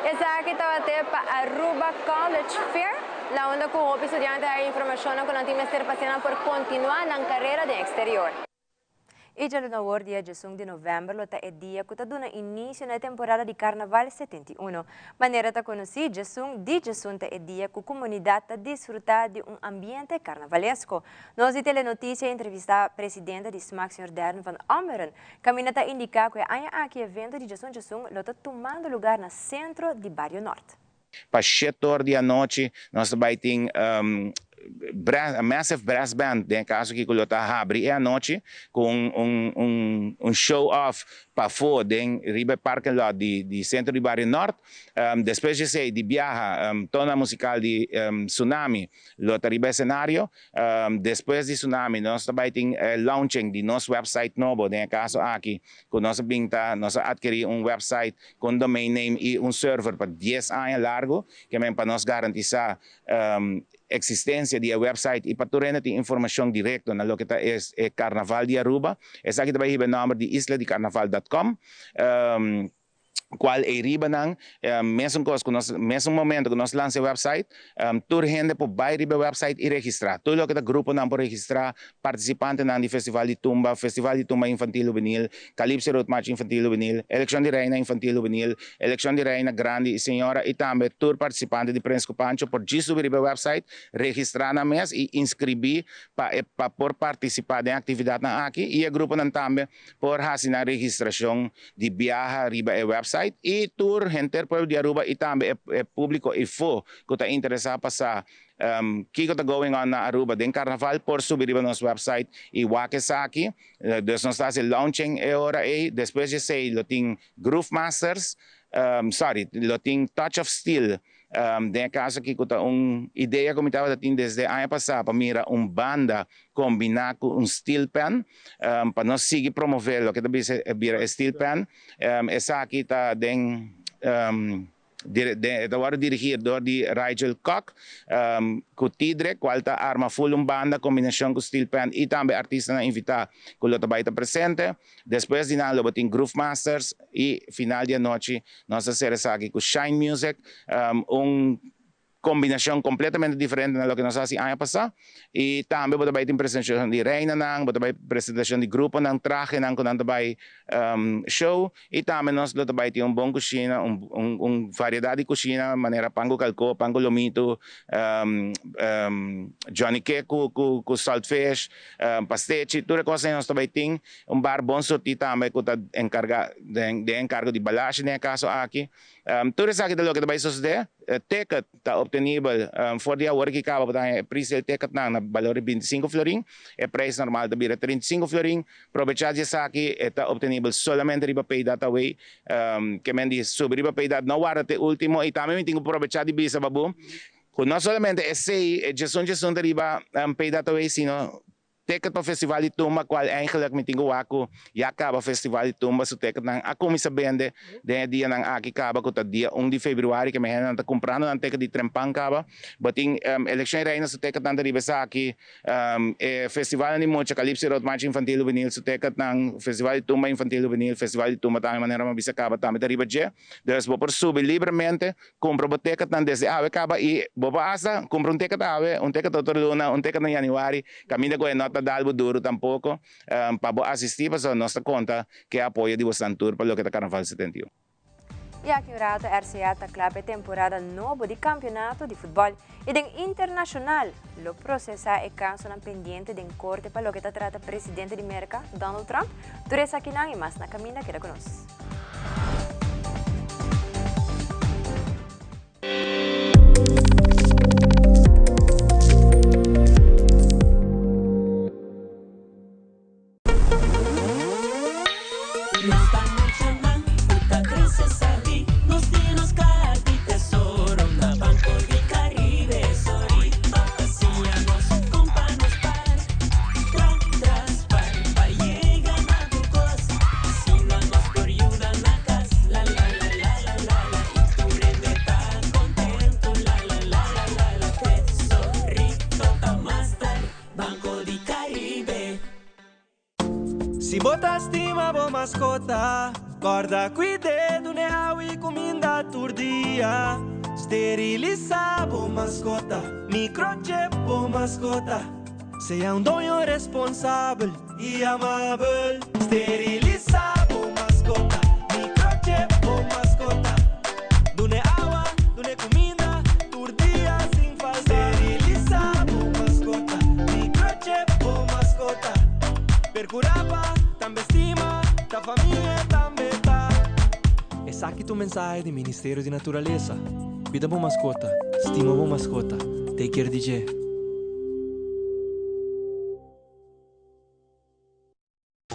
Esaki tabata pa Aruba College Fair, na unda cu hopi studiante haya informacionnan cu nan tin mester pa asina nan por continua nan carera den exterior. E djalunawor dia djesun di novèmber lo ta e dia ku ta duna inisio na e temporada di Karnaval 71. Manera ta konosí, djesun di djesun ta e dia ku komunidat ta disfrutá di un ambiente karnavalesko. Nos di Telenotisia a entrevistá presidente di smak señor Darren van Ommeren, kaminda ta indiká ku e aña aki evento di djesun djesun lo ta tumando lugar na sentro di Bario Nort. Pa shetor di anochi nos ta bai tin Massive Brass Band den e kaso aki ku lo ta habri e anochi ku un un un show off pafó den riba e parking lot di di Sentro di Bario Nort. Despues di esei di biaha tona musikal di Tsunami lo ta riba esenario. Despues di Tsunami nos ta bai tin e launching di nos website nobo den e kaso aki ku nos a bin ta nos a atkerí un website ku un domain name i un server pa dies aña largu, ke men pa nos garantisá eksistensia di e website i pa tur hende tin informashon direkto na loke ta e Karnaval di Aruba. Esaki ta bai hiba e nòmber di isladikarnaval dòt kòm, kual ei riba nan mesun kos ku nos mesun momento ku nos lansa e website tur hende por bai riba e website i registrá. Tur loke ta gruponan por registrá, partisipantenan di Festival di Tumba, Festival di Tumba Infantil Hubenil, Calypso Road March Infantil Hubenil, Elekshon di Reina Infantil Hubenil, Elekshon di Reina Grandi i Señora i tambe tur partisipante di Prins ku Pancho por djis subi riba e website, registrá nan mes i inskribí pa e pa por partisipá den aktividatnan aki i e gruponan tambe por hasi nan registrashon di biaha riba e website i tur henter pueblo di Aruba i tambe e e públiko ifó ku ta interesá pa sa Kiko ta going on na Aruba den Carnaval por subi riba nos website y wak esaki. Dus nos ta haci launching e ora ey. Despues di esey lo tin Groove Masters, sorry, lo tin Touch of Steel. Den e caso aki cu ta un idea cu mi tabata tin desde aña pasa pa mira un banda combina cu un steel pan pa nos sigui promove loke ta bisa bira e steel pan. Esaki ta den. E ta wòrdu dirigí dor di Rigel Kok ku Tidre, kual ta arma ful un banda kombinashon ku steel pan i tambe artistanan invitá ku lo ta bai ta presente. Despues di nan lo bo tin Groove Masters i final di anochi nos ta sera esaki ku Shine Music, un kombinashon kompletamente diferente na loke nos a hasi aña pasá. I tambe bo ta bai tin presentashon di reinanan, bo ta bai presentashon di gruponan, trahenan ku nan ta bai show. I tambe nos lo ta bai tin un bon kushina, un un variedat di kushina manera pan ku kalkó, pan ku lomitu, johnny cake ku ku ku saltfish, pastechi, tur e kos ei nos ta bai tin. Un bar bon surtí tambe ku ta enkargá den den enkargo di Balashi den e kaso aki. Tur esaki ta loke ta bai sosodé. Ticket ta obtenibel for di awor ki kaba bo ta haña e presale ticketnan na balor di binti sinku florin. E prijs normal ta bira 35 florin. Probechá di esaki, e ta obtenibel solamente riba Paydataway. Ke men di subi riba Paydat, no warda te ultimo. I tambe mi tin ku probechá di bisa pa bo ku no solamente esei, e djesun djesun ta riba Paydataway, sino. Ticket pa Festival di Tumba cual eigenlijk mi tin cu wak cu ya caba Festival di Tumba su ticketnan a cuminsa bende den e dianan aki caba cu ta dia un di februari ke mi hendenan ta cumprando nan ticket di trempan caba. Bo tin Eleccion y Reina su ticketnan ta riba esaki, e festivalnan di mucha Calypso y Road March Infantil Juvenil su ticketnan, Festival di Tumba Infantil Juvenil, Festival di Tumba tambe manera mi a bisa caba tambe ta riba dje. Dus bo por subi libremente Cumpra bo ticketnan desde awe caba y bo por hasta cumpra un ticket awe, un ticket otro luna, un ticket na januari, caminda cu e no ta dal bo duro tampoco pa bo asisti pasobra nos ta conta cu e apoyo di bosnan tur pa loke ta Carnaval 71. Y aki un rato RCA ta cla pa e temporada nobo di campeonato di futbol y den internacional lo procesa e casonan pendiente den corte pa loke ta trata presidente di Merca, Donald Trump. Tur esakinan y mas na caminda keda cu nos. Si bo ta stima bo maskota, kòrda kuid'é, dun'é awa i kuminda tur dia. Sterilisá bo maskota, microchip bo maskota. Sea un doño responsabel i amabel. Sterilisá bo maskota, microchip bo maskota. Dun'é awa, dun'é kuminda tur dia sin falta. Sterilisá bo maskota, microchip bo maskota. Perkurá pa tambe stima, ta famia tambe ta. Esaki ta un mensahe di Ministerio di Naturalesa. Cuida bo mascota, stima bo mascota, take care di dje.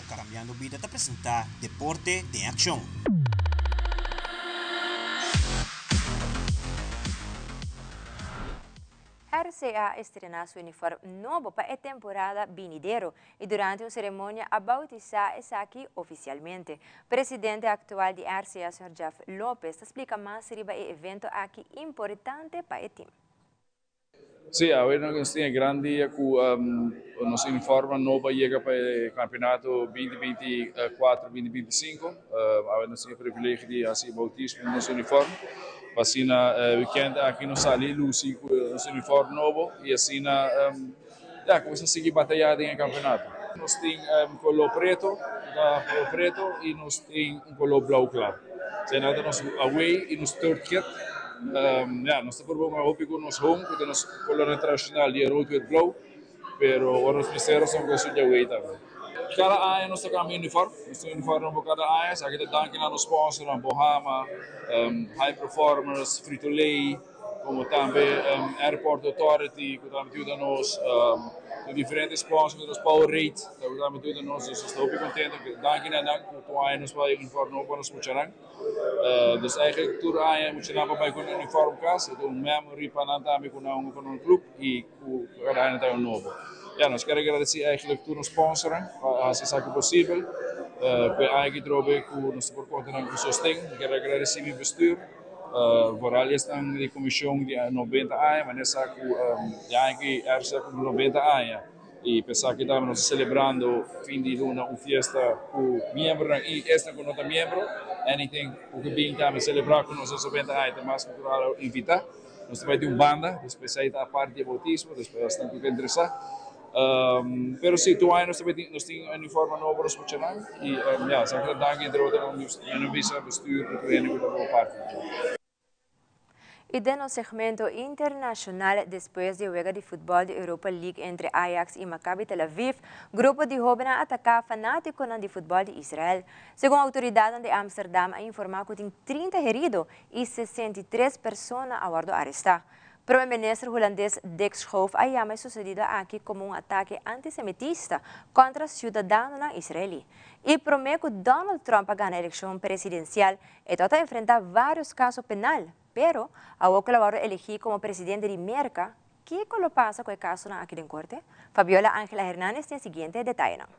Cambiando Bida ta presenta Deporte den Accion. RCA a estrená su uniform nobo pa e temporada binidero y durante un ceremonia a bautisa esaki oficialmente. Presidente actual di RCA, señor Jeff Lopez, ta splica mas riba e evento aki importante pa e team. Sí, awe nos tin e gran dia ku nos uniforme nobo a yega pa e kampeonato 2024, 2025. Awe nos tin e privilegio di hasi e boutismo di nos uniforme. Pa asina wikènt aki nos sali lusi ku nos uniforme nobo i asina ya kuminsá sigui batayá den e kampeonato. Nos tin koló preto, ta koló preto i nos tin un koló blou kla. Esei ta nos away i nos third kit. Ya nos ta purba un hopi ku nos home ku ta nos kolónan tradishonal di e rood wit blou. Pero ora nos mester nos ta cuesta di away tambe. Cada aña nos ta cambia uniform, nos tin uniform nobo cada aña, esaki ta danki na nos sponsornan Bohama, High Performers, Frito Lay, como tambe Airport Authority cu tambe ta yuda nos, tin diferente sponsor cu nos Powerade cu tambe ta yuda nos, nos ta hopi contento, danki na nan cu tur aña nos por haya uniform nobo pa nos muchanan. Dus eigenlijk tur aña muchanan por bay cu nan uniform cas, e ta un memory pa nan tambe cu nan hunga pa nan club y cu cada aña ta un nobo. Ya, nos kier agradeci eigenlijk tur nos sponsornan pa haci esaki posibel. Cu e aña aki trobe cu nos ta por conta nan cu sosten. Mi kier agradeci mi bestuur, vooral esnan di comision di 90 aña, manera sa cu e aña aki RCA cumpli 90 aña y pa esaki tambe nos ta celebrando fin di luna un fiesta cu miembronan y esnan cu no ta miembro. Anything cu ke bin tambe celebra cu nos nos 90 aña ta mas cultural invita. Nos ta bai di un banda, despues ei ta apart di e bautismo, despues esnan ku ta interesá. Pero si, tur aña nos ta bai tin, nos tin uniforme nobo nos muchanan i ya, esaki ta danki entre otro na nos bisa bestuur i tur hende ku ta por parti di dje. I den nos segmento internashonal, despues di e wega di futbòl di Europa League entre Ajax i Maccabi Tel Aviv, grupo di hóbennan a ataká fanátikonan di futbòl di Israel. Segun outoridatnan di Amsterdam a informá ku tin 30 herido i 63 persona a wòrdu arestá. Prome Minister hulandes Dick Schoof a yama e susedido aki komo un atake antisemitista kontra siudadanonan israelí. I promé ku Donald Trump a gana elekshon presidensial, e tabata enfrentá vários kaso penal, pero awor ku el a wòrdu elegí komo presidente di Merka, Kiko lo pasa ku e kasonan aki den korte? Fabiola Angela Hernandez tin e siguiente detayenan.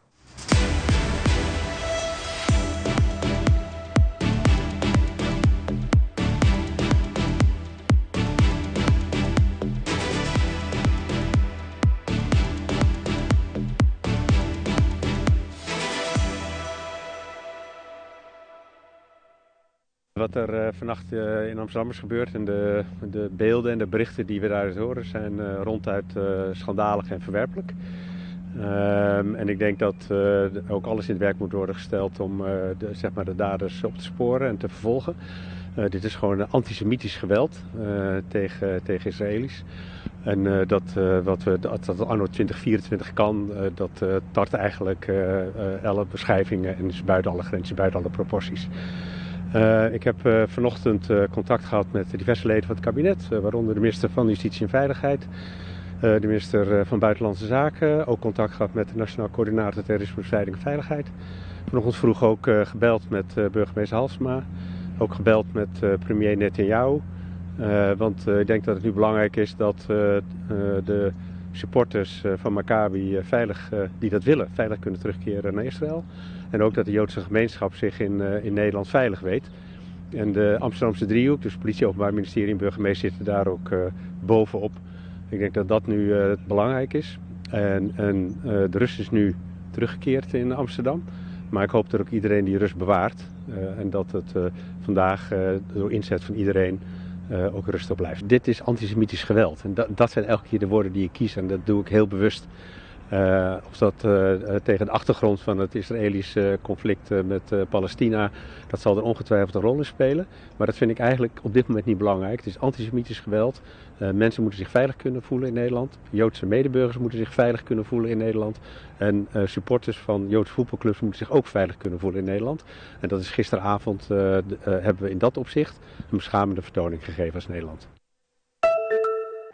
Wat er eh, vannacht eh, in Amsterdam is gebeurd en de, de beelden en de berichten die we daaruit horen zijn eh, ronduit schandalig en verwerpelijk. Ehm, en ik denk dat ook alles in het werk moet worden gesteld om de, zeg maar de daders op te sporen en te vervolgen. dit is gewoon antisemitisch geweld tegen, tegen Israëli's. En dat, wat we, dat, dat anno 2024 kan, dat tart eigenlijk alle beschrijvingen en is buiten alle grenzen, buiten alle proporties. Uh, ik heb uh, vanochtend uh, contact gehad met diverse leden van het kabinet, waaronder de minister van Justitie en Veiligheid, de minister van Buitenlandse Zaken, ook contact gehad met de Nationaal Coördinator Terrorismebestrijding en Veiligheid. Vanochtend vroeg ook gebeld met burgemeester Halsema, ook gebeld met premier Netanyahu. want ik denk dat het nu belangrijk is dat de supporters van Maccabi veilig, die dat willen, veilig kunnen terugkeren naar Israël. En ook dat de Joodse gemeenschap zich in, in Nederland veilig weet. En de Amsterdamse driehoek, dus politie, openbaar ministerie en burgemeester zitten daar ook bovenop. Ik denk dat dat nu belangrijk is. En, en de rust is nu teruggekeerd in Amsterdam. Maar ik hoop dat ook iedereen die rust bewaart. en dat het vandaag door inzet van iedereen ook rustig blijft. Dit is antisemitisch geweld. En dat, dat zijn elke keer de woorden die ik kies. En dat doe ik heel bewust. Uh, of dat uh, tegen de achtergrond van het Israëlische conflict met Palestina, dat zal er ongetwijfeld een rol in spelen. Maar dat vind ik eigenlijk op dit moment niet belangrijk. Het is antisemitisch geweld. Mensen moeten zich veilig kunnen voelen in Nederland. Joodse medeburgers moeten zich veilig kunnen voelen in Nederland. En supporters van Joodse voetbalclubs moeten zich ook veilig kunnen voelen in Nederland. En dat is gisteravond, hebben we in dat opzicht een beschamende vertoning gegeven als Nederland.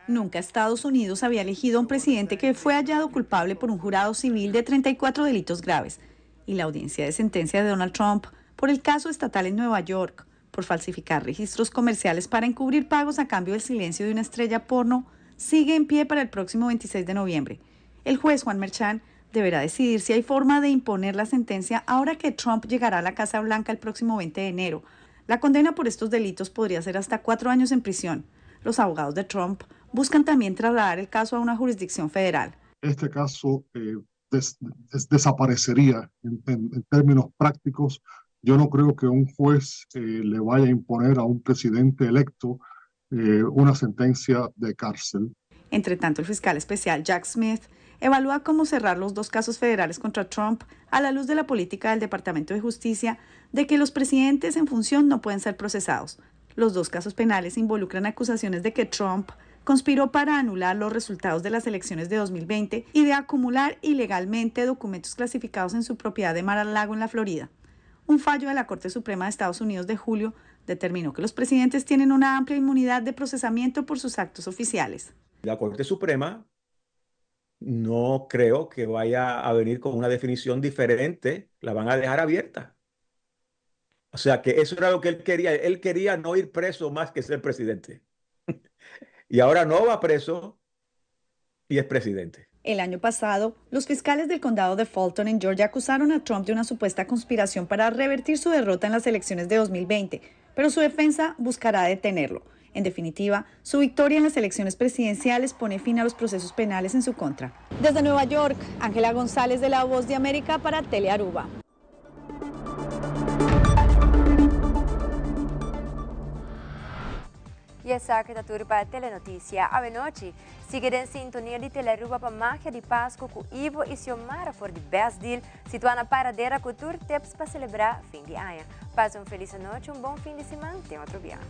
Nunca Estados Unidos había elegido a un presidente que fue hallado culpable por un jurado civil de 34 delitos graves. Y la audiencia de sentencia de Donald Trump por el caso estatal en Nueva York por falsificar registros comerciales para encubrir pagos a cambio del silencio de una estrella porno sigue en pie para el próximo 26 de noviembre. El juez Juan Merchan deberá decidir si hay forma de imponer la sentencia ahora que Trump llegará a la Casa Blanca el próximo 20 de enero. La condena por estos delitos podría ser hasta cuatro años en prisión. Los abogados de Trump buscan también trasladar el caso a una jurisdicción federal. Este caso eh, des, des, desaparecería en, en, en, términos prácticos. Yo no creo que un juez eh, le vaya a imponer a un presidente electo eh, una sentencia de cárcel. Entre tanto, el fiscal especial Jack Smith evalúa cómo cerrar los dos casos federales contra Trump a la luz de la política del Departamento de Justicia de que los presidentes en función no pueden ser procesados. Los dos casos penales involucran acusaciones de que Trump conspiró para anular los resultados de las elecciones de 2020 y de acumular ilegalmente documentos clasificados en su propiedad de Mar-a-Lago en la Florida. Un fallo de la Corte Suprema de Estados Unidos de julio determinó que los presidentes tienen una amplia inmunidad de procesamiento por sus actos oficiales. La Corte Suprema no creo que vaya a venir con una definición diferente, la van a dejar abierta. O sea que eso era lo que él quería. Él quería no ir preso más que ser presidente. y ahora no va preso y es presidente. El año pasado, los fiscales del condado de Fulton en Georgia acusaron a Trump de una supuesta conspiración para revertir su derrota en las elecciones de 2020, pero su defensa buscará detenerlo. En definitiva, su victoria en las elecciones presidenciales pone fin a los procesos penales en su contra. Desde Nueva York, Ángela González de La Voz de América para Telearuba. Y esaki ta tur pa Telenoticia awenochi. Sigui den sintonia di Telearuba pa Magia di Pasco cu Ivo y Xiomara for di Best Deal, situa na Paradera cu tur tips pa celebra fin di aña. Pasa un feliz anochi, un bon fin di siman, te otro biaha.